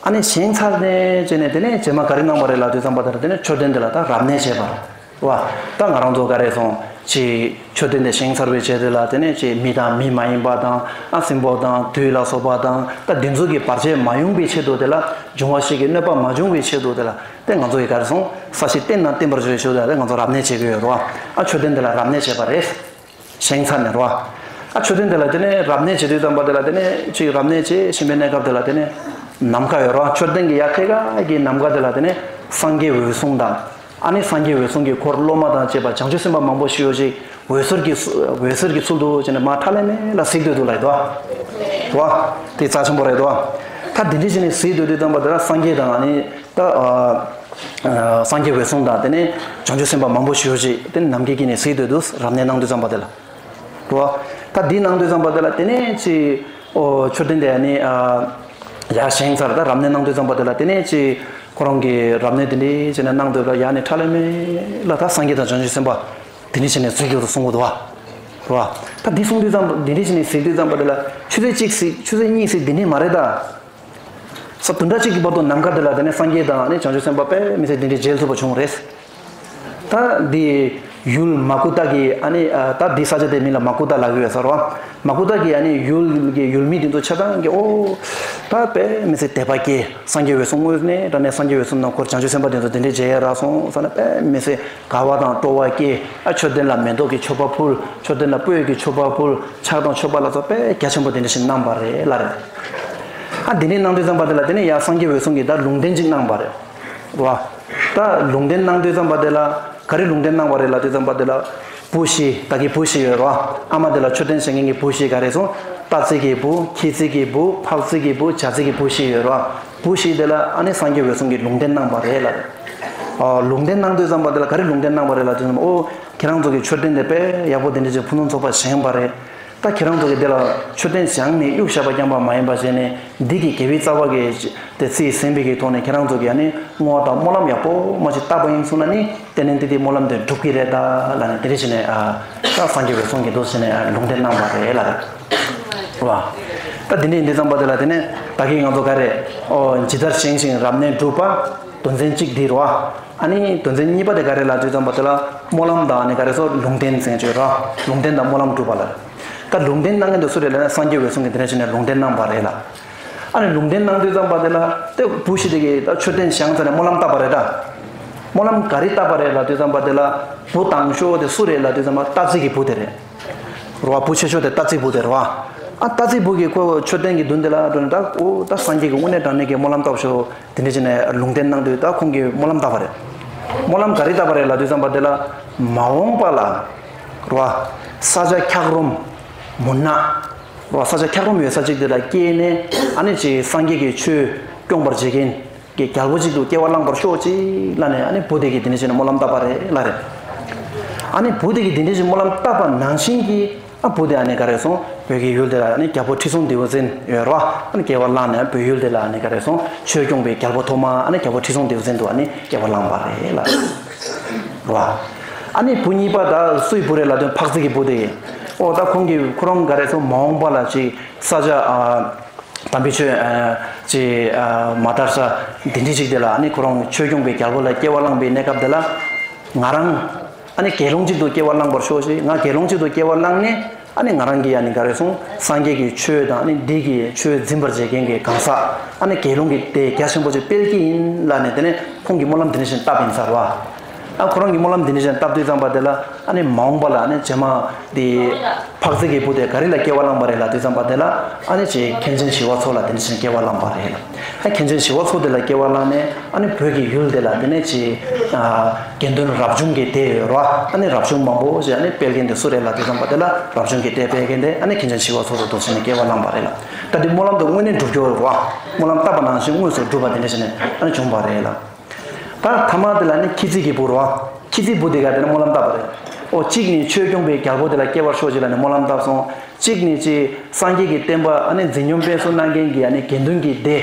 ཨ་ནི་བཞེངས་ཚར་ནས་བྱས་ནས་དེ་ནས་རྗེས་མ་ག་རེ་གནང་བ་རེད་ལབ་དུས་ཙམ་པ་དེ་ལ་དེ་ནས་མཆོད་རྟེན་དེ་ལ་ད་རབ་གནས་བྱས་པ་རེད་བ། ད་ང་རང་ཚོ་ག་རེ་སོང་ཅིག་མཆོད་རྟེན་དེ་བཞེངས་ཚར་བའི་རྗེས་དེ་ལ་དེ་ནས་ཅིག་མི་དང་མི་མ་ཡིན་པ་དང་ཨ་སྲིན་པོ་དང་བདུད་ལ་སོགས་པ་དང་ད་དེ་ཚོ་གི་བར་ཆད་མ་ཡོང་བའི་ཆེད་དུ་དེ་ལ་འབྱུང་བ་ཞིག་གི་གནོད་པ་མ་བྱུང་བའི་ཆེད་དུ་དེ་ལ་དེ་ང་ཚོ་གི་ག་རེ་སོང་ས་གཞི་བརྟན་དང་བརྟན་པར་བྱོས་ཞུ་དེ་ལ་དེ་ང་ཚོ་རབ་གནས་བྱེད་ཀྱི་ཡོད་རེད་བ། ཨ་མཆོད་རྟེན་དེ་ལ་རབ་གནས་བྱས་པ་རེད། བཞེངས་ཚར་ནས་རོ། ཨ་མཆོད་རྟེན་དེ་ལ་དེ་ནས་རབ་གནས་བྱེད་དུས་ཙམ་པ་དེ་ལ་དེ་ནས་ཅིག་རབ་གནས་བྱེད་བཞིན་པའི་གནས་སྐབས་དེ་ལ་དེ་ནས་ནམ་མཁའ་ཡོད་རོ། མཆོད་རྟེན་གྱི་ཡ་ཐད་ཀ་གི་ནམ་མཁའ་དེ་ལ་དེ་ནས་སངས་རྒྱས་འོད་སྲུང་དང་། ཨ་ནི་སངས་རྒྱས་འོད་སྲུང་གི་འཁོར་སློབ་མ་དང་བཅས་པ་བྱང་ཆུབ་སེམས་དཔའ་མང་པོ་ཞིག་ཡོད་ཅིག་འོད་ཟེར་གྱི་འོད་ཟེར་གྱི་ཚུལ་དུ་བྱས་ནས་མར་ཁྲ་ལམ་མེ་ལ་གཟིགས་སྡོད་འདུག་ལབ་ཡོད་དོ། རོ། དེ་རྩ་ཆེན་པོ་རེད་དོ། ད་དེ་འདྲ་བྱས་ནས་གཟིགས་སྡོད་དུས་ཙམ་པ་དེ་ལ་སངས་རྒྱས་དང་ཨ་ནི། ད། ཨ། ཨ། སངས་རྒྱས་འོད་སྲུང་དང་དེ་ནས་བྱང་ཆུབ་སེམས་དཔའ་མང་པོ་ཞེ་པོ་ཅིག་དེ་ནས་ནམ་མཁའི་དཀྱིལ་ནས་གཟིགས་སྡོད་འདུག་རབ་གནས་གནང་དུས་ཙམ་པ་དེ་ལ། རོ། ད་འདི་གནང་དུས་ཙམ་པ་དེ་ལ་དེ་ནས་ཅི། ཨོ་མཆོད་རྟེན་དེ་ནི་ཨ། ཡར་བཞེངས་ཚར། ད་རབ་གནས་གནང་དུས་ཙམ་པ་དེ་ལ་དེ་ནས་ཅི། ཁོ་རང་གི་རབ་གནས་དེ་འདྲ་བྱས་ནས་གནང་སྡོད་པ་ཡར་ནས་ཁྲ་ལམ་མེ་ལ་ད་སངས་རྒྱས་དང་བྱང་ཆུབ་སེམས་དཔའ་དེ་འདྲ་བྱས་ནས་གཟིགས་སྡོད་དུ་གསུང་གི་འདུག་བ། རོ། ད་འདི་གསུང་དུས་ཙམ་དེ་འདྲ་བྱས་ནས་གཟིགས་དུས་ཙམ་པ་དེ་ལ་ཆུ་ཚོད་གཅིག་གཟིགས་ཆུ་ཚོད་གཉིས་གཟིགས་དེ་འདྲ་མ་རེད་ད། ས་བདུན་ཕྲག་གཅིག་གི་བར་དུ་ནམ་མཁའ་དེ་ལ་དེ་ནས་སངས་རྒྱས་དང་ནི་བྱང་ཆུབ་སེམས་དཔའ་དཔེ་མི་སྲིད་དེ་འདྲའི་མཇལ་ཐུབ་པ་བྱུང་རེད། ད་འདི་ཡུལ་མ་ཀུ་ཏ་གི་ཨ་ནི་ད་འདི་ས་ཆ་དེ་མིང་ལ་མ་ཀུ་ཏ་ལབ་ཀྱི་ཡོད་ས་རེད་བ། མ་ཀུ་ཏ་གི་ཨ་ནི་ཡུལ་གི་ཡུལ་མི་དེ་ཚོ་ཆ་ཚང་གི་ཨོ། ད་དཔེ་མི་སྲིད་དད་པ་སྐྱེས། སངས་རྒྱས་འོད་སྲུང་དངོས་གནས་དྲང་གནས་སངས་རྒྱས་འོད་སྲུང་ནང་འཁོར་བྱང་ཆུབ་སེམས་དཔའ་དེ་ཚོ་དེ་འདྲའི་མཇལ་ཡ་རག་སོང་ས་ན་དཔེ་མི་སྲིད། དགའ་བ་དང་སྤྲོ་བ་སྐྱེས། ཨ་མཆོད་རྟེན་ལ་མེ་ཏོག་གི་མཆོད་པ་ཕུལ། མཆོད་རྟེན་ལ་སྤོས་ཀྱི་མཆོད་པ་ཕུལ། ཕྱག་དང་མཆོད་པ་ལ་སོགས་པའི་རྒྱ་ཆེན་པོ་དེ་འདྲ་ཞིག་གནང་བ་རེད་ལ་རེད། ཨ་དེ་འདྲ་གནང་དུས་ཙམ་པ་དེ་ལ་དེ་ནས་ཡང་སངས་རྒྱས་འོད་སྲུང་གིས་ད་ལུང་བསྟན་ཅིག་གནང་བ་རེད། རོ། ད་ལུང་བསྟན་གནང་དུས་ཙམ་པ་དེ་ལ་ག་རེ་ལུང་བསྟན་གནང་བ་རེད་ལབ་དུས་ཙམ་པ་དེ་ལ། བུ་བཞི་ད་གི་བུ་བཞི་ཡོད་རོ། ཨ་མ་དེ་ལ་མཆོད་རྟེན་བཞེངས་མཁན་གྱི་བུ་བཞི་ག་རེ་སོང་། རྟ་རྫི་གི་བུ། ཁྱི་རྫི་གི་བུ། ཕག་རྫི་གི་བུ། བྱ་རྫི་གི་བུ་བཞི་ཡོད་རོ། བུ་བཞི་དེ་ལ་ཨ་ནི་སངས་རྒྱས་འོད་སྲུང་གིས་ལུང་བསྟན་གནང་བ་རེད་ལབ། ཨ་ལུང་བསྟན་གནང་དུས་ཙམ་པ་དེ་ལ་ག་རེ་ལུང་བསྟན་གནང་བ་རེད་ལབ་དུས་ཙམ་པ་ཨོ། ཁྱེད་རང་ཚོ་གི་མཆོད་རྟེན་དེ་དཔེ་ཡག་པོ་དེ་འདྲ་ཅིག་ཕུན་སུམ་ཚོགས་པ་བཞེངས་པ་རེད། ད་ཁྱེད་རང་ཚོ་གི་དེ་ལ་མཆོད་རྟེན་བཞེངས་ནས་གཡུག་བཞག་པ་རྐྱང་པ་མ་ཡིན་པ་བྱས་ནས་འདི་གི་དགེ་བའི་རྩ་བ་གི་དེ་རྩིས་ཟིན་པའི་གི་ཐོག་ནས་ཁྱེད་རང་ཚོ་གི་ཨ་ནི་བསྔོ་བ་དང་སྨོན་ལམ་ཡག་པོ་མ་ཅིག་བཏབ་པ་ཡིན་སོང་ན་ནི་དེ་ནས་འདི་དེ་སྨོན་ལམ་དེ་འགྲུབ་ཀྱི་རེད་ད་ལབ་ནས་དེ་འདྲ་བྱས་ནས་ཨ་ད་སངས་རྒྱས་འོད་སྲུང་གིས་འདུག་བྱས་ནས་ལུང་བསྟན་གནང་བ་རེད་ལ་རེད་བ། ད་དེ་འདྲ་ཡིན་དུས་ཙམ་པ་དེ་ལ་དེ་ནས་ད་གིན་ང་ཚོ་ག་རེ་ཨོ་ཇི་ལྟར་བཞེངས་ཤིང་རབ་གནས་གྲུབ་པ། དོན་ཚན་གཅིག་འདི་རེད་བ། ཨ་ནི་དོན་ཚན་གཉིས་པ་དེ་ག་རེ་ལབ་དུས་ཙམ་པ་དེ་ལ་སྨོན་ལམ་དང་ཨ་ནི་ག་རེ་སོགས་ལུང་བསྟན་ཟེར་གྱི་ཡོད་ར། ལུང་བསྟན་དང་སྨོན་ལམ་སྒྲུབ་པ་ལ། ད་ལུང་བསྟན་གནང་མཁན་དེ་སུ་རེད་ལབ་ན་སངས་རྒྱས་འོད་སྲུང་གིས་དེ་འདྲ་བྱས་ནས་ལུང་བསྟན་གནང་བ་རེད་ལ། ཨ་ནི་ལུང་བསྟན་གནང་དུས་ཙམ་པ་དེ་ལ་དེ་བུ་ཤི་དེ་གིས་ད་མཆོད་རྟེན་བཞེངས་ཚར་ནས་སྨོན་ལམ་བཏབ་པ་རེད་ད། སྨོན་ལམ་ག་རེ་བཏབ་པ་རེད་ལབ་དུས་ཙམ་པ་དེ་ལ་བུ་དང་ཤོས་དེ་སུ་རེད་ལབ་དུས་ཙམ་པ་རྟ་རྫི་གི་བུ་དེ་རེད། རེད་བ། བུ་ཆེ་ཤོས་དེ་རྟ་རྫི་བུ་དེ་རེད་བ། ཨ་རྟ་རྫི་བུ་གིས་ཁོ་མཆོད་རྟེན་གྱི་མདུན་དེ་ལ་འགྲོ་ནས་ད་ཨོ་ད་སངས་རྒྱས་ཀྱིས་དངོས་གནས་དྲང་གནས་ཀྱི་སྨོན་ལམ་བཏབ་ཤོག་དེ་འདྲ་བྱས་ནས་ལུང་བསྟན་གནང་དུས་ད་ཁོང་གིས་སྨོན་ལམ་བཏབ་པ་རེད། སྨོན་ལམ་ག་རེ་བཏབ་པ་རེད་ལབ་དུས་ཙམ་པ་དེ་ལ་མ་འོངས་པ་ལ་རེད་བ། ས་ཆ་འཁྱགས་རོམ་མུན་ནག་རེད་བ། ས་ཆ་འཁྱགས་རོམ་ཡོད་ས་ཅིག་དེ་ལ་སྐྱེས་ནས་ཨ་ནི་ཅིག་སངས་རྒྱས་ཀྱི་ཆོས་སྐྱོང་བར་བྱེད་མཁན་གྱི་རྒྱལ་པོ་ཅིག་ཏུ་སྐྱེ་བ་བླངས་པར་ཤོག་ཅིག་ལབ་ནས་ཨ་ནི་བུ་དེ་གིས་དེ་འདྲ་བྱས་ནས་སྨོན་ལམ་བཏབ་པ་རེད་ལབ་རེད། ཨ་ནི་བུ་དེ་གིས་དེ་འདྲ་བྱས་སྨོན་ལམ་བཏབ་པ་ནང་བཞིན་གྱི་ཨ་བུ་དེ་ཨ་ནི་ག་རེ་སོང་བོད་ཀྱི་ཡུལ་དེ་ལ་ཨ་ནི་རྒྱལ་པོ་ཁྲི་སྲོང་ལྡེའུ་བཙན་ཡོད་རེད་བ། ཨ་ནི་སྐྱེ་བ་བླངས་ནས་བོད་ཡུལ་དེ་ལ་ཨ་ནི་ག་རེ་སོང་ཆོས་སྐྱོང་བའི་རྒྱལ་པོ་ཐོག་མ་ཨ་ནི་རྒྱལ་པོ་ཁྲི་སྲོང་ལྡེའུ་བཙན་དུ་ཨ་ནི་སྐྱེ་བ་བླངས་པ་རེད་ལབ་རེད་བ། ཨ་ནི་བུ་གཉིས་པ་ད་སུའི་བུ་རེད་ལབ་དུས་ཕག་རྫི་གི་བུ་དེ་ཡིན། ཨོ་ད་ཁོང་གིས་ཁོ་རང་ག་རེ་སོང་མ་འོངས་པ་ལ་ཅིག་ས་ཆ་ཨ་དམ་པའི་ཆོས་ཨ་ཅིག་ཨ་མ་དར་ས་འདི་འདྲ་ཅིག་དེ་ལ་ཨ་ནི་ཁོ་རང་ཆོས་སྐྱོང་པའི་རྒྱལ་པོ་ལ་སྐྱེ་བ་བླངས་པའི་གནས་སྐབས་དེ་ལ་ང་རང་ཨ་ནི་དགེ་སློང་གཅིག་ཏུ་སྐྱེ་བ་བླངས་པར་ཤོག་ཅིག་ང་དགེ་སློང་གཅིག་ཏུ་སྐྱེ་བ་བླངས་ནས་ཨ་ནི་ང་རང་གིས་ཨ་ནི་ག་རེ་སོང་སངས་རྒྱས་ཀྱི་ཆོས་དང་ཨ་ནི་འདི་གི་ཆོས་འཛིན་པར་བྱེད་མཁན་གྱི་གང་ཟག་ཨ་ནི་དགེ་སློང་གི་སྡེ་རྒྱ་ཆེན་པོ་ཅིག་སྤེལ་གྱི་ཡིན་ལབ་ནས་དེ་ནས་ཁོང་གིས་སྨོན་ལམ་འདི་འདྲ་ཞིག་བཏབ་ཡིན་ས་རེད་བ། ཨ་ཁོ་རང་གིས་སྨོན་ལམ་འདི་འདྲ་ཞིག་བཏབ་དུས་ཙམ་པ་དེ་ལ་ཨ་ནི་མ་འོངས་པ་ལ་ཨ་ནི་རྗེས་མ་དེ་འཕགས་བརྩེགས་ཀྱི་བུ་དེ་ག་རེ་ལ་སྐྱེ་བ་བླངས་པ་རེད་ལབ་དུས་ཙམ་པ་དེ་ལ་ཨ་ནི་ཅིག་མཁན་ཆེན་ཞི་བ་འཚོ་ལ་དེ་འདྲ་ཞིག་སྐྱེ་བ་བླངས་པ་རེད་ལ། ཨ་མཁན་ཆེན་ཞི་བ་འཚོ་དེ་ལ་སྐྱེ་བ་བླངས་ནས་ཨ་ནི་བོད་ཀྱི་ཡུལ་དེ་ལ་དེ་ནས་ཅིག་ཨ་དགེ་འདུན་རབ་བྱུང་གི་སྡེ་ཡོད་རེད་བ། ཨ་ནི་རབ་བྱུང་མང་པོ་ཞིག་ཨ་ནི་སྤེལ་མཁན་དེ་སུ་རེད་ལབ་དུས་ཙམ་པ་དེ་ལ་རབ་བྱུང་གི་སྡེ་སྤེལ་མཁན་དེ་ཨ་ནི་མཁན་ཆེན་ཞི་བ་འཚོ་དེ་འདྲ་ཞིག་ནས་སྐྱེ་བ་བླངས་པ་རེད་ལ། ད་དེ་སྨོན་ལམ་དེ་དངོས་གནས་འགྲུབ་རྒྱུ་རེད་བ། སྨོན་ལམ་བཏབ་པ་ནང་བཞིན་དངོས་སུ་འགྲུབ་པ་དེ་འདྲ་ཞིག་ནས་ཨ་ནི་བྱུང་བ་རེད་ལ། ད་ཐ་མ་དེ་ལ་ནི་ཁྱི་ཙི་གི་བུ་རེད་བ། ཁྱི་ཙི་བུ་དེ་ག་དེ་ནས་སྨོན་ལམ་བཏབ་པ་རེད། ཨོ་གཅིག་ནི་ཆོས་སྐྱོང་པའི་རྒྱལ་པོ་དེ་ལ་སྐྱེ་བར་ཤོག་ཅིག་ལབ་ནས་སྨོན་ལམ་བཏབ་སོང་། གཅིག་ནི་ཅིག་སངས་རྒྱས་ཀྱི་བསྟན་པ་ཨ་ནི་འཛིན་སྐྱོང་སྤེལ་གསུམ་གནང་མཁན་གྱི་ཨ་ནི་དགེ་འདུན་གྱི་སྡེ་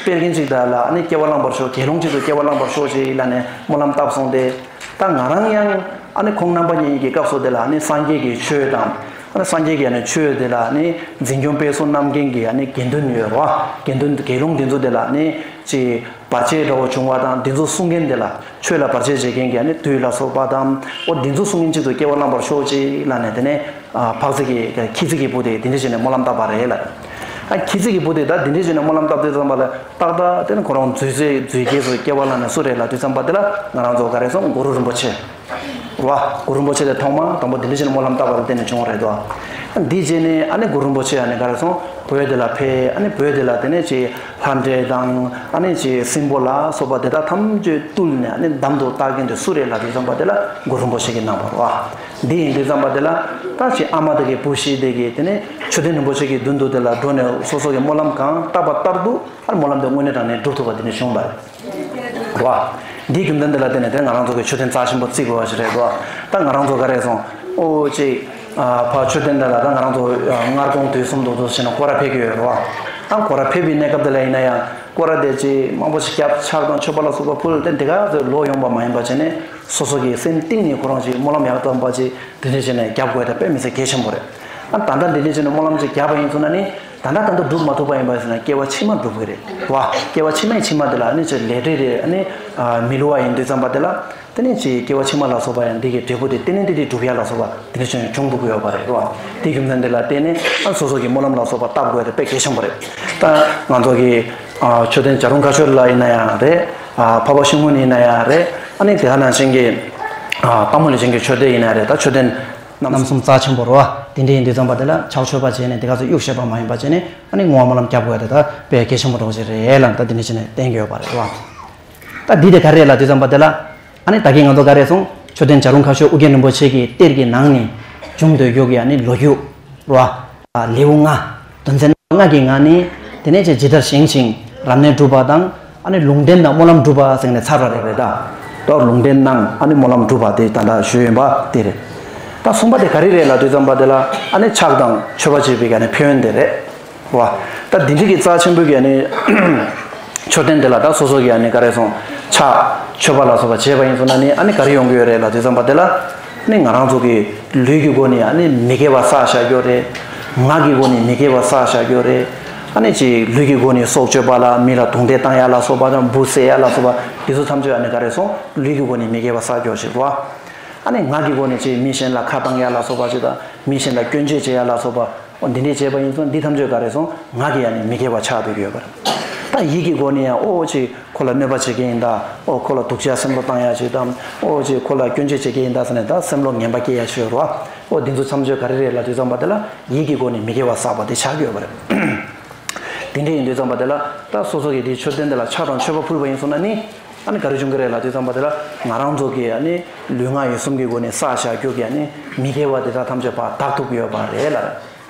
སྤེལ་མཁན་ཅིག་དག་ལ་ཨ་ནི་སྐྱེ་བ་བླངས་པར་ཤོག་དགེ་སློང་ཅིག་ཏུ་སྐྱེ་བ་བླངས་པར་ཤོག་ཅིག་ལབ་ནས་སྨོན་ལམ་བཏབ་སོང་སྟེ། ད་ང་རང་ཡང་ཨ་ནི་ཁོང་རྣམ་པ་གཉིས་ཀྱི་སྐབས་སུ་དེ་ལ་ཨ་ནི་སངས་རྒྱས་ཀྱི་ཆོས་དང་། ཨ་ནི་སངས་རྒྱས་ཀྱི་ཨ་ནི་ཆོས་དེ་ལ་ཨ་ནི་འཛིན་སྐྱོང་སྤེལ་གསུམ་གནང་མཁན་གྱི་ཨ་ནི་དགེ་འདུན་ཡོད་རེད་བ། དགེ་འདུན་དགེ་སློང་དེ་ཚོ་དེ་ལ་ཨ་ནི་ཅིག་བར་ཆད་འདྲ་བོ་བྱུང་བ་དང་དེ་ཚོ་སྲུང་མཁན་དེ་ལ་ཆོས་ལ་བར་ཆད་བྱེད་མཁན་གྱི་ཨ་ནི་བདུད་ལ་སོགས་པ་དང་ཨོ་དེ་ཚོ་སྲུང་མཁན་གཅིག་ཏུ་སྐྱེ་བ་བླངས་པར་ཤོག་ཅིག་ལབ་ནས་དེ་ནས་ཨ་འཕགས་བརྩེགས་ཀྱི་ཁྱི་ཙི་གི་བུ་དེ་དེ་འདྲ་བྱས་ནས་སྨོན་ལམ་བཏབ་པ་རེད་ལ། ཨ་ཁྱི་ཙི་གི་བུ་དེ་ད་དེ་འདྲ་བྱས་ནས་སྨོན་ལམ་བཏབ་དུས་ཙམ་པ་ལ་ཏག་ཏག་དེ་ནི་ཁོ་རང་རྫུས་ཚེ་རྫུས་སྐྱེས་སུ་སྐྱེ་བ་ལ་ནི་སུ་རེད་ལབ་དུས་ཙམ་པ་དེ་ལ་ང་རང་ཚོ་ག་རེ་སོང་གུ་རུ་རིན་པོ་ཆེ། རེད་བ། གུ་རུ་རིན་པོ་ཆེ་དེ་ཐོག་མ་དང་པོ་དེ་འདྲ་བྱས་ནས་སྨོན་ལམ་བཏབ་པ་ལ་བརྟེན་ནས་བྱུང་བ་རེད་དོ། འདི་རྗེས་ནས་ཨ་ནི་གུ་རུ་རིན་པོ་ཆེ་ཨ་ནི་ག་རེ་སོང་བོད་དེ་ལ་ཕེབས། ཨ་ནི་བོད་དེ་ལ་དེ་ནས་ཅིག་ལྷ་འདྲེ་དང་ཨ་ནི་ཅིག་སྲིན་པོ་ལ་སོགས་པ་དེ་དག་ཐམས་ཅད་བཏུལ་ནས་ཨ་ནི་འདམ་དུ་བཏགས་མཁན་དེ་སུ་རེད་ལབ་དུས་ཙམ་པ་དེ་ལ་གུ་རུ་རིན་པོ་ཆེ་གིས་གནང་བ་རེད་བ། འདི་ཡིན་དུས་ཙམ་པ་དེ་ལ་ད་ཅིག་ཨ་མ་དེ་གི་བུ་ཤི་དེ་གིས་དེ་ནས་མཆོད་རྟེན་རིན་པོ་ཆེ་གི་མདུན་དུ་དེ་ལ་འགྲོ་ནས་སོ་སོ་གི་སྨོན་ལམ་གང་བཏབ་པ་ལྟར་དུ་ཨ་ནི་སྨོན་ལམ་དེ་དངོས་གནས་དྲང་གནས་འགྲུབ་ཐུབ་པ་དེ་ནས་བྱུང་བ་རེད། རེད་བ། འདིའི་རྒྱུ་མཚན་དེ་ལ་བརྟེན་ནས་དེ་ང་རང་ཚོ་གི་མཆོད་རྟེན་རྩ་ཆེན་པོ་བརྩི་དགོས་པ་ཞིག་རེད་དོ། ད་ང་རང་ཚོ་ག་རེ་སོང་། ཨོ་ཅིག་ཨ་ཕ་མཆོད་རྟེན་དེ་ལ་ད་ང་རང་ཚོ་ཨ་སྔར་དགོང་དུས་གསུམ་དུ་འདུག་ཟེར་ནས་སྐོར་ར་ཕེབས་ཀྱི་ཡོད་རེད་བ། ད་སྐོར་ར་ཕེབས་པའི་གནས་སྐབས་དེ་ལ་ཡིན་ན་ཡང་སྐོར་ར་དེ་ཅིག་མང་པོ་ཞིག་བརྒྱབ། ཕྱག་དང་མཆོད་པ་ལ་སོགས་པ་ཕུལ་ཏེ་འདི་ག་ཚོད་ལོག་ཡོང་བ་མ་ཡིན་པ་བྱས་ནས་སོ་སོ་གི་སེམས་གཏིང་ནས་ཁོ་རང་ཅིག་སྨོན་ལམ་ཡག་ཐོན་པ་ཅིག་དེ་འདྲ་བྱས་ནས་རྒྱབ་དགོས་དེ་དཔེ་མི་སྲིད་གལ་ཆེན་པོ་རེད། ཨ་ད་ལྟ་འདི་འདྲ་བྱས་ནས་སྨོན་ལམ་ཅིག་བརྒྱབ་པ་ཡིན་ཚུལ་ན་ནི། ད་ལྟ་ད་ལྟ་སྒྲུབ་མ་ཐུབ་པ་ཡིན་པ་ཟེར་ན་སྐྱེ་བ་ཕྱི་མ་སྒྲུབ་གི་རེད་བ། སྐྱེ་བ་ཕྱི་མའི་ཕྱི་མ་དེ་ལ་ནི་ཅིག་ལས་འབྲས་རེ་ནི་མི་བསླུ་བ་ཡིན་དུས་ཙམ་པ་དེ་ལ་དེ་ནས་ཅིག་སྐྱེ་བ་ཕྱི་མ་ལ་སོགས་པ་ཡང་འདི་གི་འབྲས་བུ་དེ་ཏན་ཏན་ཏིག་ཏིག་སྒྲུབ་ཡ་ལ་སོགས་པ་དེ་འདྲ་ཅིག་འབྱུང་ཐུབ་ཀྱི་ཡོད་པ་རེད་བ། དེ་རྒྱུ་མཚན་དེ་ལ་བརྟེན་ནས་ཨ་སོ་སོ་གི་སྨོན་ལམ་ལ་སོགས་པ་བཏབ་དགོས་དེ་དཔེ་གལ་ཆེན་པོ་རེད། ད་ང་ཚོ་གི་ཨ་མཆོད་རྟེན་བྱ་རུང་ཁ་ཆོས་ལ་ཡིན་ན་ཡང་རེད། ཨ་འཕགས་པ་ཤིང་ཀུན་ཡིན་ན་ཡང་རེད། ཨ་ནི་དེ་ག་ནང་བཞིན་གྱི་ཨ་སྟག་མོ་ལུས་ཅན་གྱི་མཆོད་རྟེན་ཡིན་ན་རེད། ད་མཆོད་རྟེན་རྣམ་གསུམ་རྩ་ཆེན་པོ་རེད་བ། དེ་འདྲ་ཡིན་དུས་ཙམ་པ་དེ་ལ་ཕྱག་མཆོད་པ་བྱས་ནས་དེ་ག་ཚོད་གཡུག་བཞག་པ་མ་ཡིན་པ་བྱས་ནས་ཨ་ནི་བསྔོ་བ་སྨོན་ལམ་རྒྱབ་དགོས་དེ་ད་དཔེ་གལ་ཆེན་པོ་འདྲ་བོ་ཞིག་རེད་ལ། ད་དེ་འདྲ་བྱས་ནས་བསྟན་གྱི་ཡོད་པ་རེད་བ། ད་འདི་དེ་ག་རེད་ལབ་དུས་ཙམ་པ་དེ་ལ་ཨ་ནི་ད་གིན་ང་ཚོ་ག་རེ་སོང་མཆོད་རྟེན་བྱ་རུང་ཁ་ཤོར་ཨུ་རྒྱན་རིན་པོ་ཆེ་གི་གཏེར་གྱི་ནང་ནས་བྱུང་སྡོད་རྒྱུ་གི་ཨ་ནི་ལོ་རྒྱུས་རེད་བ། ལེའུ་ལྔ། དོན་ཚན་ལྔ་གི་ནང་ནས་དེ་ནས་ཅིག་ཇི་ལྟར་བཞེངས་ཤིང་རབ་གནས་སྒྲུབ་པ་དང་ཨ་ནི་ལུང་བསྟན་དང་སྨོན་ལམ་སྒྲུབ་པ་ཟེར་ནས་ཚར་བ་རེད་རེད་ད། ད་ལུང་བསྟན་དང་ཨ་ནི་སྨོན་ལམ་སྒྲུབ་པ་དེ་ད་ལྟ་ཞུས་ཡིན་པ་དེ་རེད། ད་གསུམ་པ་དེ་ག་རེ་རེད་ལབ་དུས་ཙམ་པ་དེ་ལ་ཨ་ནི་ཕྱག་དང་མཆོད་པ་བྱེད་པའི་ག་ནས་ཕན་ཡོན་དེ་རེད་བ། ད་འདི་འདྲ་གི་རྩ་ཆེན་པོའི་ག་ནས་མཆོད་རྟེན་དེ་ལ་ད་སོ་སོ་གི་ཨ་ནི་ག་རེ་སོང་ཕྱག་མཆོད་པ་ལ་སོགས་པ་བྱས་པ་ཡིན་སོང་ན་ནི་ཨ་ནི་ག་རེ་ཡོང་གི་ཡོད་རེད་ལབ་དུས་ཙམ་པ་དེ་ལ། ནི་ང་རང་ཚོ་གི་ལུས་ཀྱི་སྒོ་ནས་ཨ་ནི་མི་དགེ་བ་བསགས་བཞག་རྒྱུ་རེད། ངག་གི་སྒོ་ནས་མི་དགེ་བ་བསགས་བཞག་རྒྱུ་རེད། ཨ་ནི་ཅིག་ལུས་ཀྱི་སྒོ་ནས་སྲོག་གཅོད་པ་ལ་མི་ལ་རྡུང་རྡེག་བཏང་ཡ་ལ་སོགས་པ་དང་འབུ་བསད་ཡ་ལ་སོགས་པ་འདི་ཚོ་ཐམས་ཅད་ཨ་ནི་ག་རེ་སོང་ལུས་ཀྱི་སྒོ་ནས་མི་དགེ་བ་བསགས་རྒྱུ་ཞིག་རེད་བ། ཨ་ནི་ངག་གི་སྒོ་ནས་ཅིག་མི་གཞན་ལ་ཁ་བཏང་ཡ་ལ་སོགས་པ་ཅིག་དང་མི་གཞན་ལ་སྐྱོན་བརྗོད་བྱེད་ཡ་ལ་སོགས་པ། འོ་འདི་འདྲས་བྱས་པ་ཡིན་ཙང་འདི་ཐམས་ཅད་ག་རེ་སོང་ང་གི་ཡང་ནི་མི་དགེ་བ་ཆགས་བསྡད་ཀྱི་ཡོད་པ་རེད། ད་ཡིད་ཀྱི་སྒོ་ནས་ཡང་ཨོ་ཅིག་ཁོ་ལ་གནོད་པ་བྱེད་མཁན་ཡིན་ད། ཨོ་ཁོ་ལ་སྡུག་ཅག་སེམས་པ་བཏང་ཡ་ཅིག་དང་། ཨོ་ཅིག་ཁོ་ལ་སྐྱོན་བརྗོད་བྱེད་མཁན་ཡིན་ད་ཟེར་ནས་ད་སེམས་བློ་ངན་པ་སྐྱེ་ཡ་ཅིག་ཡོད་རེད་བ། ཨོ་འདི་ཚོ་ཐམས་ཅད་ག་རེ་རེད་ལབ་དུས་ཙམ་པ་དེ་ལ་ཡིད་ཀྱི་སྒོ་ནས་མི་དགེ་བ་བསགས་པ་དེ་ཆགས་ཀྱི་ཡོད་པ་རེད། དེ་འདྲས་ཡིན་དུས་ཙམ་པ་དེ་ལ་ད་སོ་སོ་གི་དེའི་མཆོད་རྟེན་དེ་ལ་ཕྱག་དང་མཆོད་པ་ཕུལ་བ་ཡིན་སོང་ན་ནི། ཨ་ནི་ག་རེ་བྱུང་གི་རེད་ལབ་དུས་ཙམ་པ་དེ་ལ་ང་རང་ཚོ་གི་ཨ་ནི་ལུས་ངག་ཡིད་གསུམ་གྱི་སྒོ་ནས་བསགས་བཞག་རྒྱུ་གི་ཨ་ནི་མི་དགེ་བ་དེ་དག་ཐམས་ཅད་ཕར་དག་ཐུབ་ཀྱི་ཡོད་པ་རེད་ལ།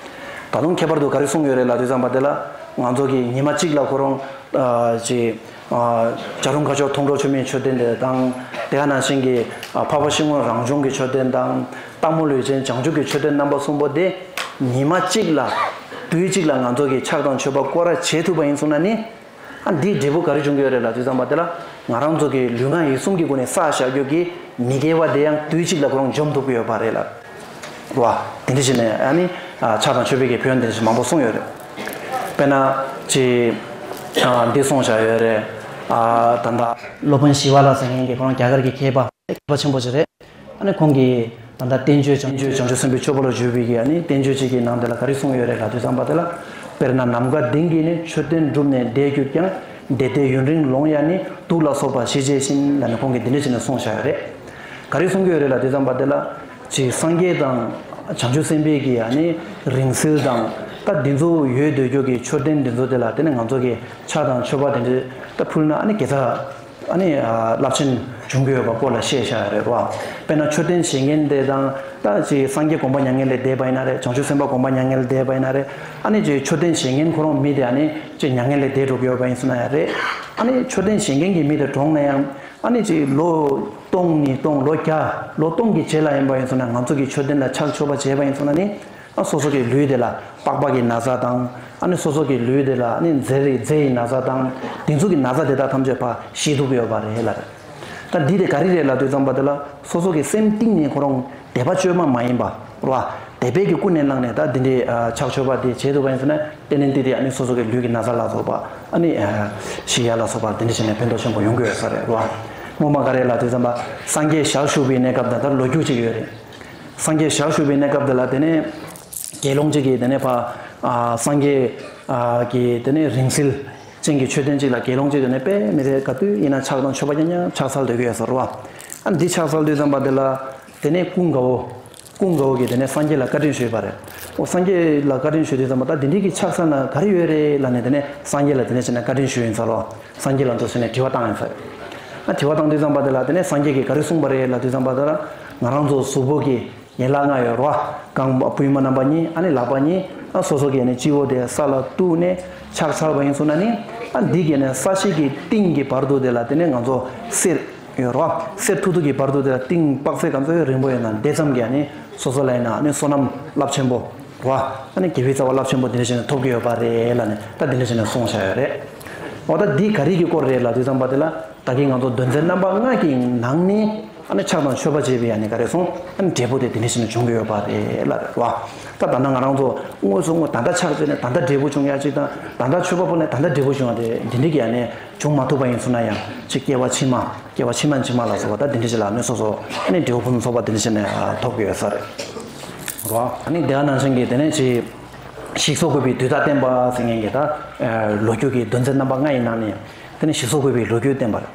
ད་དུང་ཁྱད་པར་དུ་ག་རེ་གསུངས་ཡོད་རེད་ལབ་དུས་ཙམ་པ་དེ་ལ་ང་ཚོ་གིས་ཉི་མ་གཅིག་ལ་ཁོ་རང་ཨ་ཅིག་ཨ་བྱ་རུང་ཁ་ཕྱོགས་མཐོང་གྲོལ་ཆོས་མིན་མཆོད་རྟེན་དེ་དང་། དེ་ག་ནང་བཞིན་གྱི་ཨ་འཕགས་པ་ཤིང་ཀུན་རང་བྱུང་གི་མཆོད་རྟེན་དང་། སྟག་མོ་ལུས་ཅན་བྱང་ཆུབ་ཀྱི་མཆོད་རྟེན་རྣམ་པ་གསུམ་པོ་དེ་ཉི་མ་གཅིག་ལ་དུས་གཅིག་ལ་ང་ཚོ་གིས་ཕྱག་དང་མཆོད་པ་སྐོར་ར་བྱེད་ཐུབ་པ་ཡིན་སོང་ན་ནི། ཨ་འདིའི་འབྲས་བུ་ག་རེ་འབྱུང་གི་ཡོད་རེད་ལབ་དུས་ཙམ་པ་དེ་ལ་ང་རང་ཚོ་གི་ལུས་ངག་ཡིད་གསུམ་གྱི་སྒོ་ནས་བསགས་བཞག་རྒྱུ་གི་མི་དགེ་བ་དེ་ཡང་དུས་གཅིག་ལ་ཁོ་རང་འཇོམས་ཐུབ་ཀྱི་ཡོད་པ་རེད་ལ། རེད་བ། དེ་འདྲ་བྱས་ནས་ཨ་ནི་ཨ་ཕྱག་དང་མཆོད་པའི་གི་ཕན་ཡོན་དེ་འདྲ་ཞིག་མང་པོ་གསུངས་ཡོད་རེད། དཔེར་ན་ཅིག་ཨ་འདི་གསུངས་བཞག་ཡོད་རེད། ཨ་ད་ལྟ་སློབ་དཔོན་ཞི་བ་ལྷ་ཟེར་མཁན་གྱི་ཁོ་རང་རྒྱ་གར་གྱི་མཁས་པ་མཁས་པ་ཆེན་པོ་ཅིག་རེད། ཨ་ནི་ཁོང་གིས་ད་ལྟ་བསྟན་བཅོས་བྱང་བཅོས་བྱང་ཆུབ་སེམས་དཔའི་སྤྱོད་པ་ལ་བརྗོད་པའི་གི་ཨ་ནི་བསྟན་བཅོས་གཅིག་གི་ནང་དེ་ལ་ག་རེ་གསུངས་ཡོད་རེད་ལབ་དུས་ཙམ་པ་དེ་ལ། དཔེར་ན་ནམ་མཁའ་ལྡིང་གིས་ནི་མཆོད་རྟེན་བསྒྲུབས་ནས་བསྡད་གྱུར་ཀྱང་། བདེ་བདེ་ཡུན་རིང་ལོང་ཡང་ནི། དུག་ལ་སོགས་པ་ཞི་བྱེད་བཞིན། ལབ་ནས་ཁོང་གིས་འདི་འདྲ་བྱས་ནས་གསུངས་བཞག་ཡོད་རེད། ག་རེ་གསུང་གི་ཡོད་རེད་ལབ་དུས་ཙམ་པ་དེ་ལ། ཅིག་སངས་རྒྱས་དང་བྱང་ཆུབ་སེམས་དཔའི་གི་ཨ་ནི་རིང་བསྲེལ་དང་། ད་འདི་ཚོ་ཡོད་སྡོད་རྒྱུ་གི་མཆོད་རྟེན་འདི་ཚོ་དེ་ལ་དེ་ནི་ང་ཚོ་གི་ཕྱག་དང་མཆོད་པ་དེ་འདྲ་ད་ཕུལ་ན་ཨ་ནི་དགེ་རྩ་ཨ་ནི་རླབས་ཆེན་འབྱུང་གི་ཡོད་པ་སྐོར་ལ་བཤད་བཞག་ཡོད་རེད་བ། དཔེར་ན་མཆོད་རྟེན་བཞེངས་མཁན་དེ་དང་། ད་ཅིག་སངས་རྒྱས་དགོངས་པ་མྱ་ངན་ལས་འདས་པ་ཡིན་ན་རེད། བྱང་ཆུབ་སེམས་དཔའ་དགོངས་པ་མྱ་ངན་ལས་འདས་པ་ཡིན་ན་རེད། ཨ་ནི་ཅིག་མཆོད་རྟེན་བཞེངས་མཁན་ཁོ་རང་མི་དེ་ཨ་ནི་ཅིག་མྱ་ངན་ལས་འདས་འགྲོ་གི་ཡོད་པ་ཡིན་སོང་ན་ཡང་རེད། ཨ་ནི་མཆོད་རྟེན་བཞེངས་མཁན་གྱི་མི་དེ་གྲོངས་ན་ཡང་། ཨ་ནི་ཅིག་ལོ་སྟོང་ཉིས་སྟོང་ལོ་བརྒྱ་ལོ་སྟོང་གི་རྗེས་ལ་ཡིན་པ་ཡིན་སོང་ན་ང་ཚོ་གི་མཆོད་རྟེན་ལ་ཕྱག་མཆོད་པ་བྱས་པ་ཡིན་སོང་ན་ནི། ཨ་སོ་སོ་གི་ལུས་དེ་ལ་པགས་པ་གི་ན་ཚ་དང་། ཨ་ནི་སོ་སོ་གི་ལུས་དེ་ལ་ཨ་ནི་མཛེ་རི་མཛེ་ཡི་ན་ཚ་དང་། དེ་ཚོ་གི་ན་ཚ་དེ་དག་ཐམས་ཅད་ཕར་ཞི་ཐུབ་ཀྱི་ཡོད་པ་རེད་ལ། ད་འདི་དེ་ག་རེ་རེད་ལབ་དུས་ཙམ་པ་དེ་ལ་སོ་སོ་གི་སེམས་གཏིང་ནས་ཁོ་རང་དད་པ་བཅོས་མ་མ་ཡིན་པ་རེད་བ། དད་པའི་གི་ཀུན་ནས་བསླངས་ནས་ད་འདི་འདྲའི་ཕྱག་མཆོད་པ་དེ་བྱེད་ཐུབ་པ་ཡིན་སོང་ན། ཏན་ཏན་ཏིག་ཏིག་ཨ་ནི་སོ་སོ་གི་ལུས་ཀྱི་ན་ཚ་ལ་སོགས་པ་ཨ་ནི་ཞི་ཡ་ལ་སོགས་པ་དེ་འདྲ་བྱས་ནས་ཕན་ཐོགས་ཆེན་པོ་ཡོང་གི་ཡོད་ས་རེད་བ། སྔོན་མ་ག་རེ་ལབ་དུས་ཙམ་པ་སངས་རྒྱས་ཞལ་བཞུགས་པའི་གནས་སྐབས་དང་ད་ལོ་རྒྱུས་ཅིག་ཡོད་རེད། སངས་རྒྱས་ཞལ་བཞུགས་པའི་གནས་སྐབས་དེ་ལ་དེ་ནས་དགེ་སློང་ཅིག་གིས་དེ་ནས་ཕ་ཨ་སངས་རྒྱས་ཨ་གི་དེ་ནས་རིང་བསྲེལ་ཅན་གྱི་མཆོད་རྟེན་ཅིག་ལ་དགེ་སློང་ཅིག་དེ་ནས་དཔེ་མི་སྲིད་ག་དུས་ཡིན་ན་ཕྱག་དང་མཆོད་པ་མཉམ་མཉམ་ཕྱག་འཚལ་སྡོད་ཀྱི་ཡོད་ས་རེད་བ། ཨ་འདི་ཕྱག་འཚལ་དུས་ཙམ་པ་དེ་ལ་དེ་ནས་ཀུན་དགའ་བོ། ཀུན་དགའ་བོ་གིས་དེ་ནས་སངས་རྒྱས་ལ་བཀའ་དྲིན་ཞུས་པ་རེད། འོ་སངས་རྒྱས་ལ་བཀའ་དྲིན་ཞུས་དུས་ཙམ་པ་ད་འདི་འདྲའི་གི་ཕྱག་འཚལ་ན་ག་རེ་ཡོད་རེད་ལབ་ནས་དེ་ནས་སངས་རྒྱས་ལ་དེ་ནས་བྱས་ནས་བཀའ་དྲིན་ཞུས་ཡིན་ས་རེད། སངས་རྒྱས་ལ་འདུག་ཟེར་ནས་དྲི་བ་བཏང་ཡིན་ས་རེད། ཨ་དྲི་བ་བཏང་དུས་ཙམ་པ་དེ་ལ་དེ་ནས་སངས་རྒྱས་ཀྱིས་ག་རེ་གསུངས་པ་རེད་ལབ་དུས་ཙམ་པ་དེ་ལ་ང་རང་ཚོ་གཟུགས་པོ་གི་ཡན་ལག་ལྔ་ཡོད་རེད་བ། རྐང་པ་པུས་མོ་རྣམ་པ་གཉིས་ཨ་ནི་ལག་པ་གཉིས་ཨ་སོ་སོ་གི་ནི་སྤྱི་བོ་དེ་ས་ལ་གཏུགས་ནས་ཕྱག་འཚལ་བ་ཡིན་སོང་ན་ནི། ཨ་འདི་གི་ནི་ས་གཞི་གི་གཏིང་གི་བར་དུ་དེ་ལ་དེ་ནས་ང་ཚོ་གསེར་ཡོད་རེད་བ། གསེར་ཐུག་ཐུག་གི་བར་དུ་དེ་ལ་གཏིང་དཔག་ཚད་ག་ཚོད་རིང་པོ་ཡོད་ན་དེ་ཙམ་གྱི་ཨ་ནི་སོ་སོ་ལ་ཡིན་ན་ཨ་ནི་བསོད་ནམས་རླབས་ཆེན་པོ་རེད་བ། ཨ་ནི་དགེ་བའི་རྩ་བ་རླབས་ཆེན་པོ་དེ་འདྲ་བྱས་ནས་ཐོབ་ཀྱི་ཡོད་པ་རེད་ལབ་ནས་ད་དེ་འདྲ་བྱས་ནས་གསུངས་བཞག་ཡོད་རེད། འོ་ད་འདི་ག་རེ་གི་སྐོར་རེད་ལབ་དུས་ཙམ་པ་དེ་ལ་ད་གིན་ང་ཚོ་དོན་ཚན་རྣམ་པ་ལྔ་གི་ནང་ནས་ཨ་ནི་ཕྱག་དང་མཆོད་པ་བྱས་པའི་ཨ་ནི་ག་རེ་སོང་ཨ་ནི་འབྲས་བུ་དེ་དེ་འདྲ་བྱས་ནས་འབྱུང་གི་ཡོད་པ་རེད་ལབ་རེད་བ། ད་ད་ལྟ་ང་རང་ཚོ་དངོས་སུ་དངོས་ད་ལྟ་ཕྱག་བྱས་ནས་ད་ལྟ་འབྲས་བུ་བྱུང་ཡ་གཅིག་དང་ད་ལྟ་མཆོད་པ་ཕུལ་ནས་ད་ལྟ་འབྲས་བུ་བྱུང་ཡ་དེ་འདི་འདྲ་གི་ཨ་ནི་བྱུང་མ་ཐུབ་པ་ཡིན་སོང་ན་ཡང་ཅིག་སྐྱེ་བ་ཕྱི་མ་སྐྱེ་བ་ཕྱི་མ་ཕྱི་མ་ལ་སོགས་པ་ད་འདི་འདྲ་ཞིག་ལ་ནི་སོ་སོ་ནི་འབྲས་བུ་ཕུན་སུམ་ཚོགས་པ་འདི་འདྲ་ཞིག་ནས་ཐོབ་ཀྱི་ཡོད་ས་རེད་རོ། ཨ་ནི་དེ་ག་ནང་བཞིན་གྱི་དེ་ནས་ཅིག་ཞིག་གསོ་དགོས་པའི་དུས་རྟགས་བསྟན་པ་ཟེར་མཁན་གྱི་ད་ལོ་རྒྱུས་ཀྱི་དོན་ཚན་རྣམ་པ་ལྔ་ཡི་ནང་ནས་དེ་ནས་ཞིག་གསོ་དགོས་པའི་ལོ་རྒྱུས་བསྟན་པ་རེད།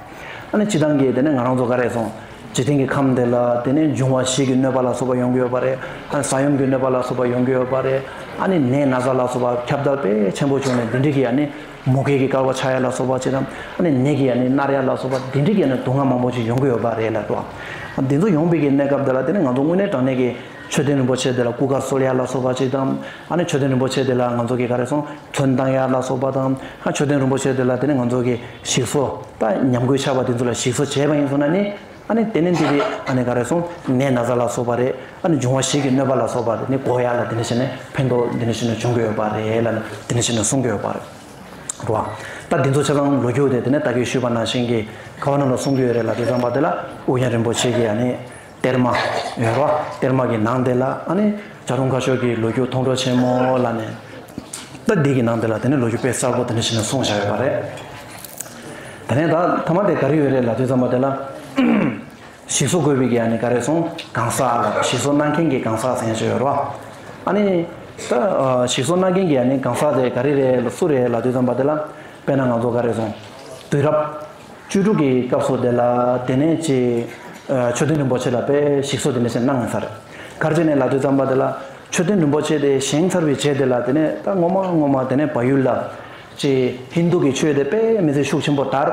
ཨ་ནི་སྤྱིར་བཏང་གི་དེ་ནས་ང་རང་ཚོ་ག་རེ་སོང་། འཇིག་རྟེན་གྱི་ཁམས་འདི་ལ་དེ་ནས་འབྱུང་བ་བཞི་གི་གནོད་པ་ལ་སོགས་པ་ཡོང་གི་ཡོད་པ་རེད། ཨ་ནི་ས་ཡོམ་གྱི་གནོད་པ་ལ་སོགས་པ་ཡོང་གི་ཡོད་པ་རེད། ཨ་ནི་ནད་ན་ཚ་ལ་སོགས་པ་ཁྱབ་གདལ་དཔེ་ཆེན་པོ་བྱུང་ནས་འདི་འདྲ་གི་ཨ་ནི་མུ་གེ་གི་བསྐལ་པ་ཆགས་ཡ་ལ་སོགས་པ་ཅིག་དང་། ཨ་ནི་ནད་ཀྱིས་ཨ་ནི་མནར་ཡ་ལ་སོགས་པ་འདི་འདྲ་གི་ཨ་ནི་སྡུག་བསྔལ་མང་པོ་ཅིག་ཡོང་གི་ཡོད་པ་རེད་ལབ་འདུག་འདི་ཚོ་ཡོང་པའི་གི་གནས་སྐབས་འདི་ལ་དེ་ནི་ང་ཚོ་དངོས་གནས་དྲང་གནས་ཀྱི་མཆོད་རྟེན་རིན་པོ་ཆེ་དེ་ལ་སྐུ་གར་གསོལ་ཡ་ལ་སོགས་པ་ཅིག་དང་། ཨ་ནི་མཆོད་རྟེན་རིན་པོ་ཆེ་དེ་ལ་ང་ཚོ་གི་ག་རེ་སོང་ཚོན་བཏང་ཡ་ལ་སོགས་པ་དང་། ཨ་མཆོད་རྟེན་རིན་པོ་ཆེ་དེ་ལ་དེ་ནི་ང་ཚོ་གི་ཞིག་གསོ་ད་ཉམས་རྒུད་ཆགས་པ་དེ་ཚོ་ལ་ཞིག་གསོ་བྱས་པ་ཡིན་སོང་ན་ནི། ཨ་ནི་དེ་ནི་འདི་དེ་ཨ་ནི་ག་རེ་སོང་ནད་ན་ཚ་ལ་སོགས་པ་རེད། ཨ་ནི་འབྱུང་བ་བཞི་གི་གནོད་པ་ལ་སོགས་པ་དེ་ནི་འགོག་ཡ་ལ་དེ་ནི་བྱས་ནས་ཕན་ཐོགས་དེ་ནི་བྱས་ནས་འབྱུང་གི་ཡོད་པ་རེད་ལ་ནི་དེ་ནི་བྱས་ནས་གསུང་གི་ཡོད་པ་རེད། རོ། ད་འདི་ཚོ་ཆ་ཚང་ལོ་རྒྱུས་དེ་དེ་ནས་ད་གིན་ཞུས་པ་ནང་བཞིན་གྱི་ག་བ་ནང་ལ་གསུང་གི་ཡོད་རེད་ལབ་དུས་ཙམ་པ་དེ་ལ་ཨུ་ཡོན་རིན་པོ་ཆེ་གི་ཨ་ནི་གཏེར་མ་ཡོད་རོ། གཏེར་མ་གི་ནང་དེ་ལ་ཨ་ནི་བྱ་རུང་ཁ་ཤོར་གྱི་ལོ་རྒྱུས་མཐོང་གྲོལ་ཆེན་མོ་ལ་ནི། ད་འདི་གི་ནང་དེ་ལ་དེ་ནི་ལོ་རྒྱུས་དཔེ་གསལ་པོ་དེ་ནི་བྱས་ནས་གསུངས་བཞག་ཡོད་པ་རེད། དེ་ནས་ད་ཐ་མ་དེ་ག་རེ་ཡོད་རེད་ལབ་དུས་ཙམ་པ་དེ་ལ། ཞིག་གསོ་དགོས་པའི་གི་ཨ་ནི་ག་རེ་སོང་གང་ཟག་ལ་ཞིག་གསོ་གནང་མཁན་གྱི་གང་ཟག་ཟེར་ཡ་ཅིག་ཡོད་རོ། ཨ་ནི། ད་ཞིག་གསོ་གནང་མཁན་གྱི་ཨ་ནི་གང་ཟག་དེ་ག་རེ་རེད་ལ་སུ་རེད་ལབ་དུས་ཙམ་པ་དེ་ལ། དཔེར་ན་ང་ཚོ་ག་རེ་སོང་། དུས་རབས་བཅུ་དྲུག་གི་སྐབས་སུ་དེ་ལ་དེ་ནས་ཅི། མཆོད་རྟེན་རིན་པོ་ཆེ་ལ་དཔེ་ཞིག་གསོ་དེ་འདྲ་ཞིག་གནང་ཡོད་ས་རེད། ག་རེ་བྱས་ནས་ལབ་དུས་ཙམ་པ་དེ་ལ། མཆོད་རྟེན་རིན་པོ་ཆེ་དེ་བཞེངས་ཚར་བའི་རྗེས་དེ་ལ་དེ་ནས་ད་ངོ་མ་ངོ་མ་དེ་ནས་བལ་ཡུལ་ལ། ཅེས་ཧིན་དུ་གི་ཆོས་དེ་དཔེ་མི་སྲིད་ཤུགས་ཆེན་པོ་དར།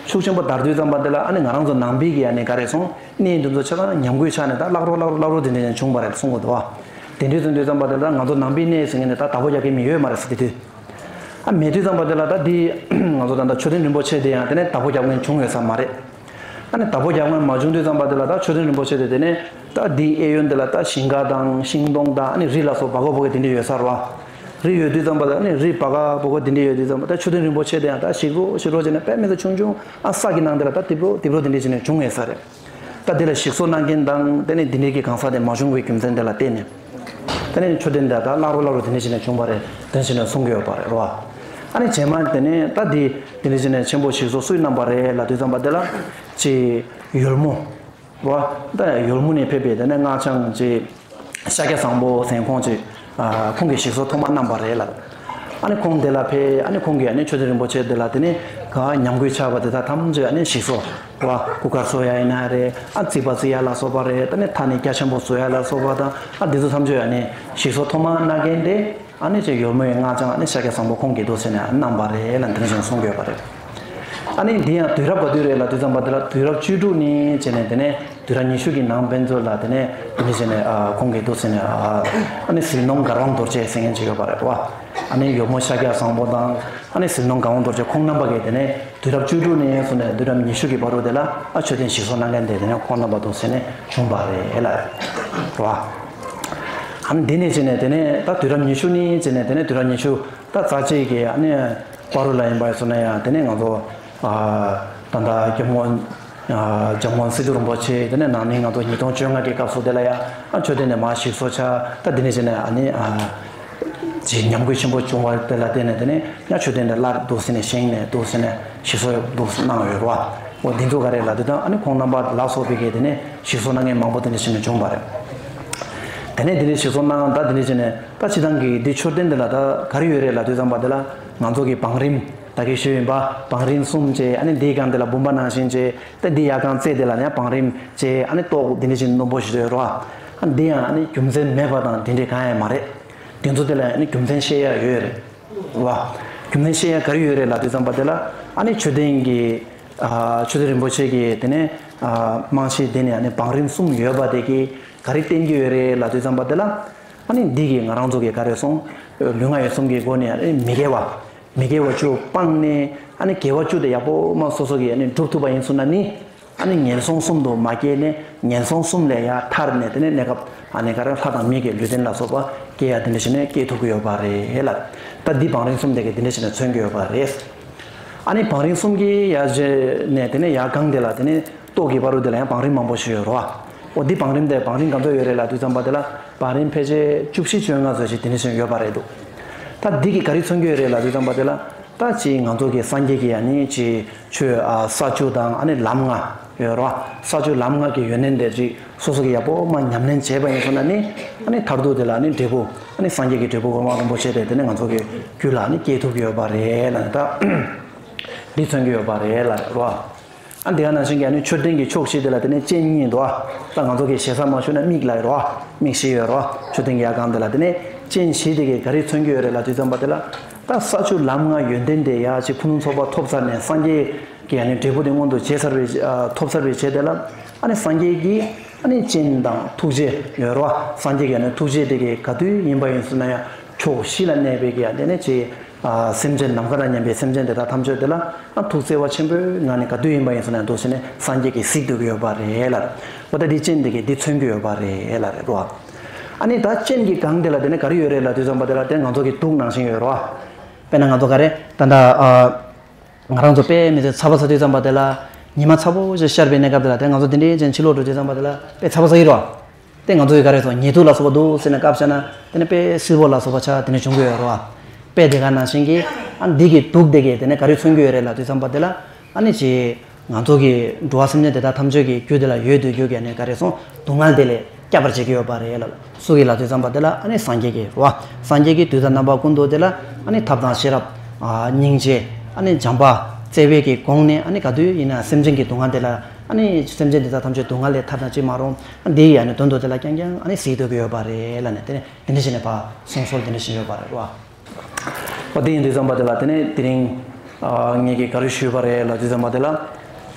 ཤུགས་ཆེན་པོ་དར་དུས་ཙམ་པ་དེ་ལ་ཨ་ནི་ང་རང་ཚོ་ནང་པའི་གི་ཨ་ནི་ག་རེ་སོང་གནས་འདི་ཚོ་ཆ་ཚང་ཉམས་རྒུད་ཆགས་ནས་ད་བརླག་འགྲོ་བརླག་འགྲོ་བརླག་འགྲོ་དེ་འདྲ་ཅིག་བྱུང་བ་རེད་གསུང་གི་འདུག་བ། དེ་འདྲ་སོང་དུས་ཙམ་པ་དེ་ལ་ང་ཚོ་ནང་པའི་གནས་ཟེར་མཁན་དེ་ད་བདག་པོ་རྒྱག་མཁན་མི་ཡོད་མ་རེད་ཟེར་དེ་དུས། ཨ་མེད་དུས་ཙམ་པ་དེ་ལ་ད་འདི་ང་ཚོ་ད་ལྟ་མཆོད་རྟེན་རིན་པོ་ཆེ་དེ་ཡང་དེ་ནས་བདག་པོ་རྒྱག་མཁན་བྱུང་ཡོད་ས་མ་རེད། ཨ་ནི་བདག་པོ་རྒྱག་མཁན་མ་བྱུང་དུས་ཙམ་པ་དེ་ལ་ད་མཆོད་རྟེན་རིན་པོ་ཆེ་དེ་དེ་ནས་ད་འདིའི་གཡས་གཡོན་དེ་ལ་ད་ཞིང་ཁ་དང་ཤིང་སྡོང་དང་ཨ་ནི་རི་ལ་སོགས་སྦ་ཁོག་སྦོ་ཁོག་དེ་འདྲ་ཡོད་ས་རེད་བ། རི་ཡོད་དུས་ཙམ་པ་དེ་ཨ་ནི་རི་སྦ་ཁ་སྦོ་ཁོག་དེ་འདྲ་ཡོད་དུས་ཙམ་པ་ད་མཆོད་རྟེན་རིན་པོ་ཆེ་དེ་ཡང་ད་ཞིག་རོ་ཞིག་རོ་བྱས་ནས་དཔེ་མི་སྲིད་ཆུང་ཆུང་ཨ་ས་གི་ནང་དེ་ལ་ད་དིབ་རོ་དིབ་རོ་དེ་འདྲ་བྱས་ནས་བྱུང་ཡོད་ས་རེད། ད་དེ་ལ་ཞིག་གསོ་གནང་མཁན་དང་དེ་ནས་འདི་འདྲའི་གི་གང་ཟག་དེ་མ་བྱུང་བའི་རྒྱུ་མཚན་དེ་ལ་བརྟེན་ནས། དེ་ནས་མཆོད་རྟེན་འདི་དག་སླར་ལྷག་རུ་དེ་འདྲ་བྱས་ནས་བྱུང་བ་རེད། དེ་འདྲ་བྱས་ནས་གསུང་གི་ཡོད་པ་རེད་རོ། ཨ་ནི་རྗེས་མ་དེ་ནས་ད་འདི་དེ་འདྲ་བྱས་ནས་ཆེན་པོ་ཞིག་གསོ་སུས་གནང་བ་རེད་ལབ་དུས་ཙམ་པ་དེ་ལ། ཅིག་ཡོལ་མོ་རོ། ད་ཡོལ་མོ་ནས་ཕེབས་པའི་དེ་ནས་སྔགས་འཆང་ཅིག་ཤཱཀྱ་བཟང་པོ་ཟེར་ཁོང་ཅིག་ཨ་ཁོང་གིས་ཞིག་གསོ་ཐོག་མ་གནང་བ་རེད་ལབ། ཨ་ནི་ཁོང་དེ་ལ་ཕེབས། ཨ་ནི་ཁོང་གིས་ཨ་ནི་མཆོད་རྟེན་རིན་པོ་ཆེ་དེ་ལ་དེ་ནས་ག་ཉམས་རྒུད་ཆགས་པ་དེ་དག་ཐམས་ཅད་ཨ་ནི་ཞིག་གསོ་བ་སྐུ་དཀར་གསོ་ཡ་ཡིན་ན་རེད། ཨ་རྩིག་པ་རྩིག་ཡ་ལ་སོགས་པ་རེད། ད་ནི་མཐའ་ནས་རྒྱ་ཆེན་པོ་བཟོ་ཡ་ལ་སོགས་པ་དང་། ཨ་འདི་ཚོ་ཐམས་ཅད་ཨ་ནི་ཞིག་གསོ་ཐོག་མ་གནང་མཁན་དེ་ཨ་ནི་ཅིག་ཡོལ་མོའི་སྔགས་འཆང་ཨ་ནི་ཤཱཀྱ་བཟང་པོ་ཁོང་གིས་འདུག་ཟེར་ནས་གནང་བ་རེད་ལབ་འདི་འདྲ་བྱས་གསུང་གི་ཡོད་པ་རེད། ཨ་ནི་འདི་ཡང་དུས་རབས་ག་དུས་རེད་ལབ་དུས་ཙམ་པ་དེ་ལ་དུས་རབས་བཅུ་དྲུག་ནས་བྱས་ནས་དེ་ནས་དུས་རབས་ཉི་ཤུ་གི་ནང་ཕན་ཚུན་ལ་དེ་ནས་དེ་ནས་བྱས་ནས་ཨ་ཁོང་གིས་འདུག་ཟེར་ནས་ཨ་ཨ་ནི་ཟིལ་གནོན་མགར་དབང་རྡོ་རྗེ་ཟེར་མཁན་ཅིག་ཡོད་པ་རེད་བ། ཨ་ནི་ཡོལ་མོ་ཤཱཀྱ་བཟང་པོ་དང་ཨ་ནི་ཟིལ་གནོན་མགར་དབང་རྡོ་རྗེ་ཁོང་རྣམ་པ་གིས་དེ་ནས་དུས་རབས་བཅུ་དྲུག་ནས་བཟུང་ནས་དུས་རབས་ཉི་ཤུ་གི་བར་དུ་དེ་ལ་ཨ་མཆོད་རྟེན་ཞིག་གསོ་གནང་མཁན་དེ་དེ་ནས་ཁོང་རྣམ་པ་འདུག་ཟེར་ནས་བྱུང་བ་རེད་ལ་རེད་བ། ཨ་ནི་འདི་ནས་བྱས་ནས་དེ་ནས་ད་དུས་རབས་ཉི་ཤུ་ནས་བྱས་ནས་དེ་ནས་དུས་རབས་ཉི་ཤུ་ད་རྩ་གཅིག་གི་ཨ་ནི་བར་དུ་ལ་ཡིན་པ་སོང་ན་ཡང་དེ་ནས་ང་ཚོ་ཨ་ད་ལྟ་སྐྱབས་མགོན་ཨ་འཇམ་མགོན་སི་ཏུ་རིན་པོ་ཆེ་དེ་ནས་ནང་ནས་ང་ཚོ་ཉིས་སྟོང་བཅོ་ལྔ་གི་སྐབས་སུ་དེ་ལ་ཡང་ཨ་མཆོད་རྟེན་དེ་མར་ཞིག་གསོ་བྱས། ད་འདི་ནས་བྱས་ནས་ཨ་ནི་ཨ་ཅིག་ཉམས་རྒུད་ཆེན་པོ་བྱུང་བ་དེ་ལ་བརྟེན་ནས་དེ་ནས་ཡང་མཆོད་རྟེན་དེ་སླར་འདུག་ཟེར་ནས་བཞེངས་ནས་འདུག་ཟེར་ནས་ཞིག་གསོ་འདུག་གནང་ཡོད་རེད་བ། འོ་འདི་ཚོ་ག་རེ་ལབ་དུས་ད་ཨ་ནི་ཁོང་རྣམ་པ་ལ་སོགས་པའི་གིས་དེ་ནས་ཞིག་གསོ་གནང་མཁན་མང་པོ་དེ་འདྲ་བྱས་ནས་བྱུང་བ་རེད། དེ་ནས་དེ་ནས་ཞིག་གསོ་གནང་ད་དེ་འདྲ་བྱས་ནས་ད་སྤྱིར་བཏང་གི་འདི་མཆོད་རྟེན་འདི་ལ་ད་ག་རེ་ཡོད་རེད་ལབ་དུས་ཙམ་པ་དེ་ལ་ང་ཚོ་གི་བང་རིམ་ད་གིན་ཞུས་ཡིན་པ་བང་རིམ་གསུམ་བྱས། ཨ་ནི་འདིའི་སྒང་དེ་ལ་བུམ་པ་ནང་བཞིན་བྱས། ད་འདི་ཡར་སྒང་རྩེ་དེ་ལ་ཡང་བང་རིམ་བྱས། ཨ་ནི་ཏོག་འདི་འདྲ་བྱས་ནས་རྣོན་པོ་ཞིག་ཡོད་རེད་བ། ཨ་འདི་ཡང་ཨ་ནི་རྒྱུ་མཚན་མེད་པ་དང་དེ་འདྲ་གང་ཡང་མ་རེད། དེ་ཚོ་དེ་ལ་ཨ་ནི་རྒྱུ་མཚན་བཤད་ཡ་ཡོད་རེད་བ། རྒྱུ་མཚན་བཤད་ཡ་ག་རེ་ཡོད་རེད་ལབ་དུས་ཙམ་པ་དེ་ལ་ཨ་ནི་མཆོད་རྟེན་གྱི་ཨ་མཆོད་རྟེན་རིན་པོ་ཆེ་གི་དེ་ནས་ཨ་རྨང་གཞི་དེ་ནས་ཨ་ནི་བང་རིམ་གསུམ་ཡོད་པ་དེ་གིས་ག་རེ་བསྟན་གྱི་ཡོད་རེད་ལབ་དུས་ཙམ་པ་དེ་ལ་ཨ་ནི་འདི་གིས་ང་རང་ཚོ་གི་ག་རེ་སོང་ལུས་ངག་ཡིད་གསུམ་གྱི་སྒོ་ནས་ཨ་ནི་མི་དགེ་བ་མི་དགེ་བ་བཅུ་སྤངས་ནས་ཨ་ནི་དགེ་བ་བཅུ་དེ་ཡག་པོ་མ་སོ་སོ་གིས་ཨ་ནི་སྒྲུབ་ཐུབ་པ་ཡིན་སོང་ན་ནི། ཨ་ནི་ངན་སོང་གསུམ་དུ་མ་སྐྱེས་ནས་ངན་སོང་གསུམ་ལས་ཡར་ཐར་ནས་དེ་ནས་གནས་སྐབས་ཨ་ནི་ག་རེ་ལྷ་དང་མི་གི་ལུས་རྟེན་ལ་སོགས་པ་སྐྱེ་ཡ་དེ་འདྲ་བྱས་ནས་སྐྱེ་ཐུབ་ཀྱི་ཡོད་པ་རེད་ལ། ད་འདི་བང་རིམ་གསུམ་དེ་གིས་དེ་འདྲ་བྱས་ནས་མཚོན་གྱི་ཡོད་པ་རེད། ཨ་ནི་བང་རིམ་གསུམ་གྱི་ཡར་རྗེས་ནས་དེ་ནས་ཡར་སྒང་དེ་ལ་དེ་ནས་ཏོག་གི་བར་དུ་དེ་ལ་ཡང་བང་རིམ་མང་པོ་ཞིག་ཡོད་རེད་བ། འོ་འདི་བང་རིམ་དེ་བང་རིམ་ག་ཚོད་ཡོད་རེད་ལབ་དུས་ཙམ་པ་དེ་ལ་བང་རིམ་ཕལ་ཆེར་བཅུ་བཞི་བཅོ་ལྔ་ཙམ་ཞིག་དེ་འདྲ་བྱས་ནས་ཡོད་པ་རེད་འདུག་ད་འདི་གིས་ག་རེ་མཚོན་གྱི་ཡོད་རེད་ལབ་དུས་ཙམ་པ་དེ་ལ་ད་ཅིག་ང་ཚོ་གི་སངས་རྒྱས་ཀྱི་ཨ་ནི་ཅིག་ཆོས་ཨ་ས་བཅུ་དང་ཨ་ནི་ལམ་ལྔ་ཡོད་རེད་བ། ས་བཅུ་ལམ་ལྔ་གི་ཡོན་ཏན་དེ་ཅིག་སོ་སོ་གིས་ཡག་པོ་མ་ཉམས་ལེན་བྱས་པ་ཡིན་སོང་ན་ནི་ཨ་ནི་མཐར་ཐུག་དེ་ལ་ཨ་ནི་འབྲས་བུ་ཨ་ནི་སངས་རྒྱས་ཀྱི་འབྲས་བུ་གོ་འཕང་རིན་པོ་ཆེ་དེ་དེ་ནི་ང་ཚོ་གི་རྒྱུད་ལ་ཨ་ནི་སྐྱེ་ཐུབ་ཀྱི་ཡོད་པ་རེད་ལབ་ནས་ད་འདི་མཚོན་གྱི་ཡོད་པ་རེད་ལབ་རེད་བ། ཨ་འདི་ག་ནང་བཞིན་གྱི་ཨ་ནི་མཆོད་རྟེན་གྱི་ཕྱོགས་བཞི་དེ་ལ་དེ་ནས་སྤྱན་གཉིས་འདུག་ཨ། ད་ང་ཚོ་གི་ཞེ་ས་མ་ཞུ་ན་མིག་ལ་ཡོད་རེད་བ། མིག་བཞི་ཡོད་རེད་བ། མཆོད་རྟེན་གྱི་ཡར་སྒང་དེ་ལ་དེ་ནས་སྤྱན་བཞི་དེ་གིས་ག་རེ་མཚོན་གྱི་ཡོད་རེད་ལབ་དུས་ཙམ་པ་དེ་ལ། ད་ས་བཅུ་ལམ་ལྔ་ཡོན་ཏན་དེ་ཡར་ཅིག་ཕུན་སུམ་ཚོགས་པ་ཐོབ་ཚར་ནས་སངས་རྒྱས་ཀྱི་ཨ་ནི་འབྲས་བུ་དེ་མངོན་དུ་བྱས་ཚར་བའི་ཨ་ཐོབ་ཚར་བའི་རྗེས་དེ་ལ་ཨ་ནི་སངས་རྒྱས་ཀྱི་ཨ་ནི་སྤྱན་དང་ཐུགས་རྗེ་ཡོད་རེད་བ། སངས་རྒྱས་ཀྱི་ཨ་ནི་ཐུགས་རྗེ་དེ་གིས་ག་དུས་ཡིན་པ་ཡིན་སོང་ན་ཡང་ཕྱོགས་བཞི་ལ་གནས་པའི་གི་ཨ་དེ་ནས་ཅིག་ཨ་སེམས་ཅན་ནམ་མཁའ་དང་མཉམ་པའི་སེམས་ཅན་དེ་དག་ཐམས་ཅད་དེ་ལ་ཨ་ཐུགས་བརྩེ་བ་ཆེན་པོའི་ངང་ནས་ག་དུས་ཡིན་པ་ཡིན་སོང་ན་འདུག་ཟེར་ནས་སངས་རྒྱས་ཀྱིས་གཟིགས་ཐུབ་ཀྱི་ཡོད་པ་རེད་ལ། འོ་ད་འདི་སྤྱན་དེ་གིས་འདི་མཚོན་གྱི་ཡོད་པ་རེད་ལ་རེད་རོ། ཨ་ནི་ད་སྤྱན་གྱི་སྒང་དེ་ལ་དེ་ནས་ག་རེ་ཡོད་རེད་ལབ་དུས་ཙམ་པ་དེ་ལ་དེ་ང་ཚོ་གི་དུག་ནང་བཞིན་ཡོད་རོ། དཔེར་ན་ང་ཚོ་ག་རེ་ད་ད་ཨ་ང་རང་ཚོ་དཔེ་མི་སྲིད་ཚ་བ་ཚ་དུས་ཙམ་པ་དེ་ལ་ཉི་མ་ཚ་པོ་ཞིག་ཤར་བའི་གནས་སྐབས་དེ་ལ་དེ་ང་ཚོ་འདི་འདྲའི་ཅན་ཕྱི་ལོགས་འགྲོ་དུས་ཙམ་པ་དེ་ལ་དཔེ་ཚ་བ་ཚ་གི་རོ། དེ་ང་ཚོ་ཡི་ག་རེ་སོང་ཉེ་དུ་ལ་སོགས་པ་འདུག་ཟེར་ནས་བཀབ་བྱས་ན་དེ་ནི་དཔེ་བསིལ་པོ་ལ་སོགས་པ་ཆ་དེ་ནི་བྱུང་གི་ཡོད་རེད་བ། དཔེ་དེ་ག་ནང་བཞིན་གྱི་ཨ་འདི་གི་དུག་དེ་གས་དེ་ནི་ག་རེ་མཚོན་གྱི་ཡོད་རེད་ལབ་དུས་ཙམ་པ་དེ་ལ་ཨ་ནི་ཅི་ང་ཚོ་གི་འགྲོ་བ་སེམས་ཅན་དེ་དག་ཐམས་ཅད་ཀྱི་རྒྱུད་དེ་ལ་ཡོད་དུས་རྒྱུད་ཀྱི་ཨ་ནི་ག་རེ་སོང་སྡུག་བསྔལ་དེ་ལས་བསྐྱབ་པར་བྱེད་ཀྱི་ཡོད་པ་རེད་ལ་སུ་གི་ལབ་དུས་ཙམ་པ་དེ་ལ་ཨ་ནི་སངས་རྒྱས་ཀྱི་རེད་བ། སངས་རྒྱས་ཀྱི་དུས་དང་རྣམ་པ་ཀུན་ཏུ་དེ་ལ་ཨ་ནི་ཐབས་དང་ཤེས་རབ་ཨ་སྙིང་རྗེ་ཨ་ནི་བྱམས་པ་བརྩེ་བའི་གི་སྒོ་ནས་ཨ་ནི་ག་དུས་ཡིན་ན་སེམས་ཅན་གྱི་སྡུག་བསྔལ་དེ་ལ་ཨ་ནི་སེམས་ཅན་དེ་དག་ཐམས་ཅད་སྡུག་བསྔལ་ལས་ཐར་དང་ཅི་མ་རུང་། འདི་ཡི་ཨ་ནི་དོན་དུ་དེ་ལ་རྐྱང་རྐྱང་ཨ་ནི་གཟིགས་སྡོད་ཀྱི་ཡོད་པ་རེད་ལ་ནི་དེ་ནི་དེ་འདྲ་བྱས་ནས་ཕར་གསུང་སྲོལ་དེ་འདྲ་བཞིན་ཡོད་པ་རེད་བ། འོ་དེ་ཡིན་དུས་ཙམ་པ་དེ་ལ་དེ་ནས་དེ་རིང་ཨ་ངེད་ཀྱིས་ག་རེ་ཞུས་པ་རེད་ལབ་དུས་ཙམ་པ་དེ་ལ་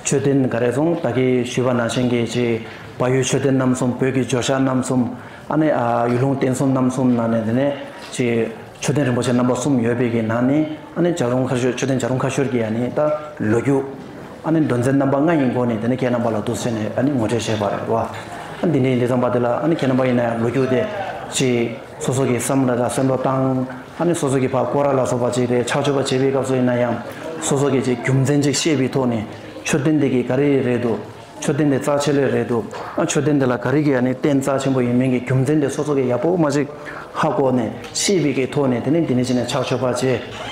མཆོད་རྟེན་ག་རེ་སོང་ད་གིན་ཞུས་པ་ནང་བཞིན་གྱི་ཅིག་བལ་ཡུལ་མཆོད་རྟེན་རྣམ་གསུམ་བོད་ཀྱི་ཇོ་ཤཱཀ་རྣམ་གསུམ་ཨ་ནི་ཨ་ཡུལ་ལུང་བསྟན་སྲུང་རྣམ་གསུམ་ནང་ནས་དེ་ནས་ཅིག་མཆོད་རྟེན་རིན་པོ་ཆེ་རྣམ་པ་གསུམ་ཡོད་པའི་གི་ནང་ནས་ཨ་ནི་བྱ་རུང་ཁ་ཤོར་མཆོད་རྟེན་བྱ་རུང་ཁ་ཤོར་གྱི་ཨ་ནི་ད་ལོ་རྒྱུས་ཨ་ནི་མདོ་མཛད་རྣམ་པ་ལྔ་ཡི་སྒོ་ནས་དེ་ནས་ཁྱེད་རྣམ་པ་ལ་འདུག་ཟེར་ནས་ཨ་ནི་ངོ་སྤྲོད་བྱས་པ་རེད་བ། ཨ་འདི་འདྲ་ཡིན་དུས་ཙམ་པ་དེ་ལ་ཨ་ནི་ཁྱེད་རྣམ་པ་ཡིན་ན་ཡང་ལོ་རྒྱུས་དེ་ཅིག་སོ་སོ་གི་བསམ་བློ་དང་སེམས་བློ་བཏང་ཨ་ནི་སོ་སོ་གི་ཕར་སྐོར་ར་ལ་སོགས་པ་ཅིག་རེད་ཕྱག་མཆོད་པ་བྱེད་པའི་སྐབས་སུ་ཡིན་ན་ཡང་སོ་སོ་གི་ཅིག་རྒྱུ་མཚན་ཅིག་ཤེས་པའི་ཐོག་ནས་མཆོད་རྟེན་འདི་གི་ག་རེ་རེད་འདུག་མཆོད་རྟེན་དེ་རྩ་ཆེ་ལོས་རེད་འདུག་ཨ་མཆོད་རྟེན་དེ་ལ་ག་རེ་གི་ཨ་ནི་རྟེན་རྩ་ཆེན་པོ་ཡིན་མིན་གྱི་རྒྱུ་མཚན་དེ་སོ་སོ་གི་ཡག་པོ་མ་ཅིག་ཧ་གོ་ནས་ཤེས་པའི་གི་ཐོག་ནས་དེ་ནས་དེ་ནས་ཅི་ནས་ཕྱག་མཆོད་པ་བྱས་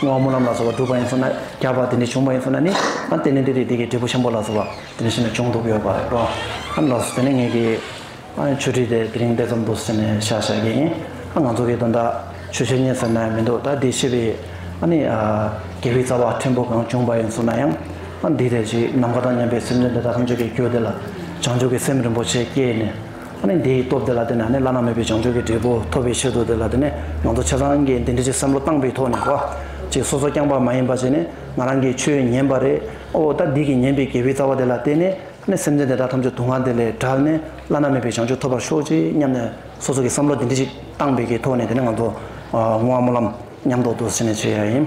བསྔོ་བ་སྨོན་ལམ་ལ་སོགས་པ་བསྒྲུབས་པ་ཡིན་སོང་ན་རྒྱབ་པ་དེ་འདྲ་བྱུང་བ་ཡིན་སོང་ན་ནི་ཨ་རྟེན་འབྲེལ་དེ་དེ་གི་འབྲས་བུ་ཆེན་པོ་ལ་སོགས་པ་དེ་འདྲ་ཞིག་ནས་བྱུང་ཐུབ་ཡོད་པ་རེད་པ། ཨ་ནི་ལགས་སོ། དེ་ནས་ངས་གི་ཨ་ནི་ཆོས་ཁྲིད་དེ་དེ་རིང་དེ་ཙམ་འདུག་ཟེར་ནས་བཞག་བཞག་གི་ཡིན། ཨ་ང་ཚོ་གི་དོན་དག་ཆོས་འཆད་ཉན་ཟེར་ན་ཡང་མི་འདུག་ད་འདི་ཤེས་པའི་ཨ་ནི་ཨ་དགེ་བའི་རྩ་བ་ཕྲན་བུ་གང་བྱུང་བ་ཡིན་སོང་ན་ཡང་ཨ་འདི་དེ་ཅིག་ནམ་མཁའ་དང་མཉམ་པའི་སེམས་ཅན་དེ་དག་ཐམས་ཅད་ཀྱི་རྒྱུད་དེ་ལ་བྱང་ཆུབ་ཀྱི་སེམས་རིན་པོ་ཆེ་སྐྱེས་ནས། ཨ་ནི་འདིའི་སྟོབས་དེ་ལ་བརྟེན་ནས་ཨ་ནི་བླ་ན་མེད་པའི་བྱང་ཆུབ་ཀྱི་འབྲས་བུ་ཐོབ་པའི་ཆེད་དུ་དེ་ལ་བརྟེན་ནས་ང་ཚོ་ཆ་ཚང་གིས་འདི་འདྲ་ཅིག་བསམ་བློ་བཏང་པའི་ཐོག་ནས་གོ། ཅིག་སོ་སོ་རྐྱང་པ་མ་ཡིན་པ་བྱས་ནས་ང་རང་གིས་ཆོས་ཉན་པ་རེད། ཨོ་ད་འདི་གི་ཉན་པའི་དགེ་བའི་རྩ་བ་དེ་ལ་བརྟེན་ནས་ཨ་ནི་སེམས་ཅན་དེ་དག་ཐམས་ཅད་སྡུག་བསྔལ་དེ་ལས་བསྒྲལ་ནས་བླ་ན་མེད་པའི་བྱང་ཆུབ་ཐོབ་པར་ཤོག་ཅིག་སྙམ་ནས་སོ་སོ་གི་བསམ་བློ་འདི་འདྲ་ཅིག་བཏང་པའི་གི་ཐོག་ནས་དེ་ནས་ང་ཚོ་ཨ་བསྔོ་བ་སྨོན་ལམ་མཉམ་དུ་འདུག་ཟེར་ནས་བྱེད་ཡ་ཡིན།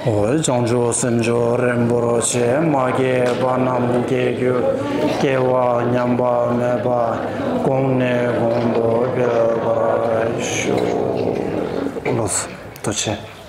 འོ་བྱང་ཆུབ་སེམས་མཆོག་རིན་པོ་ཆེ། མ་སྐྱེས་པ་རྣམས་སྐྱེ་གྱུར། སྐྱེ་བ་ཉམས་པ་མེད་པ། གོང་ནས་གོང་དུ་འཕེལ་བར་ཤོག་ལགས་སོ། ཐུགས་རྗེ་ཆེ།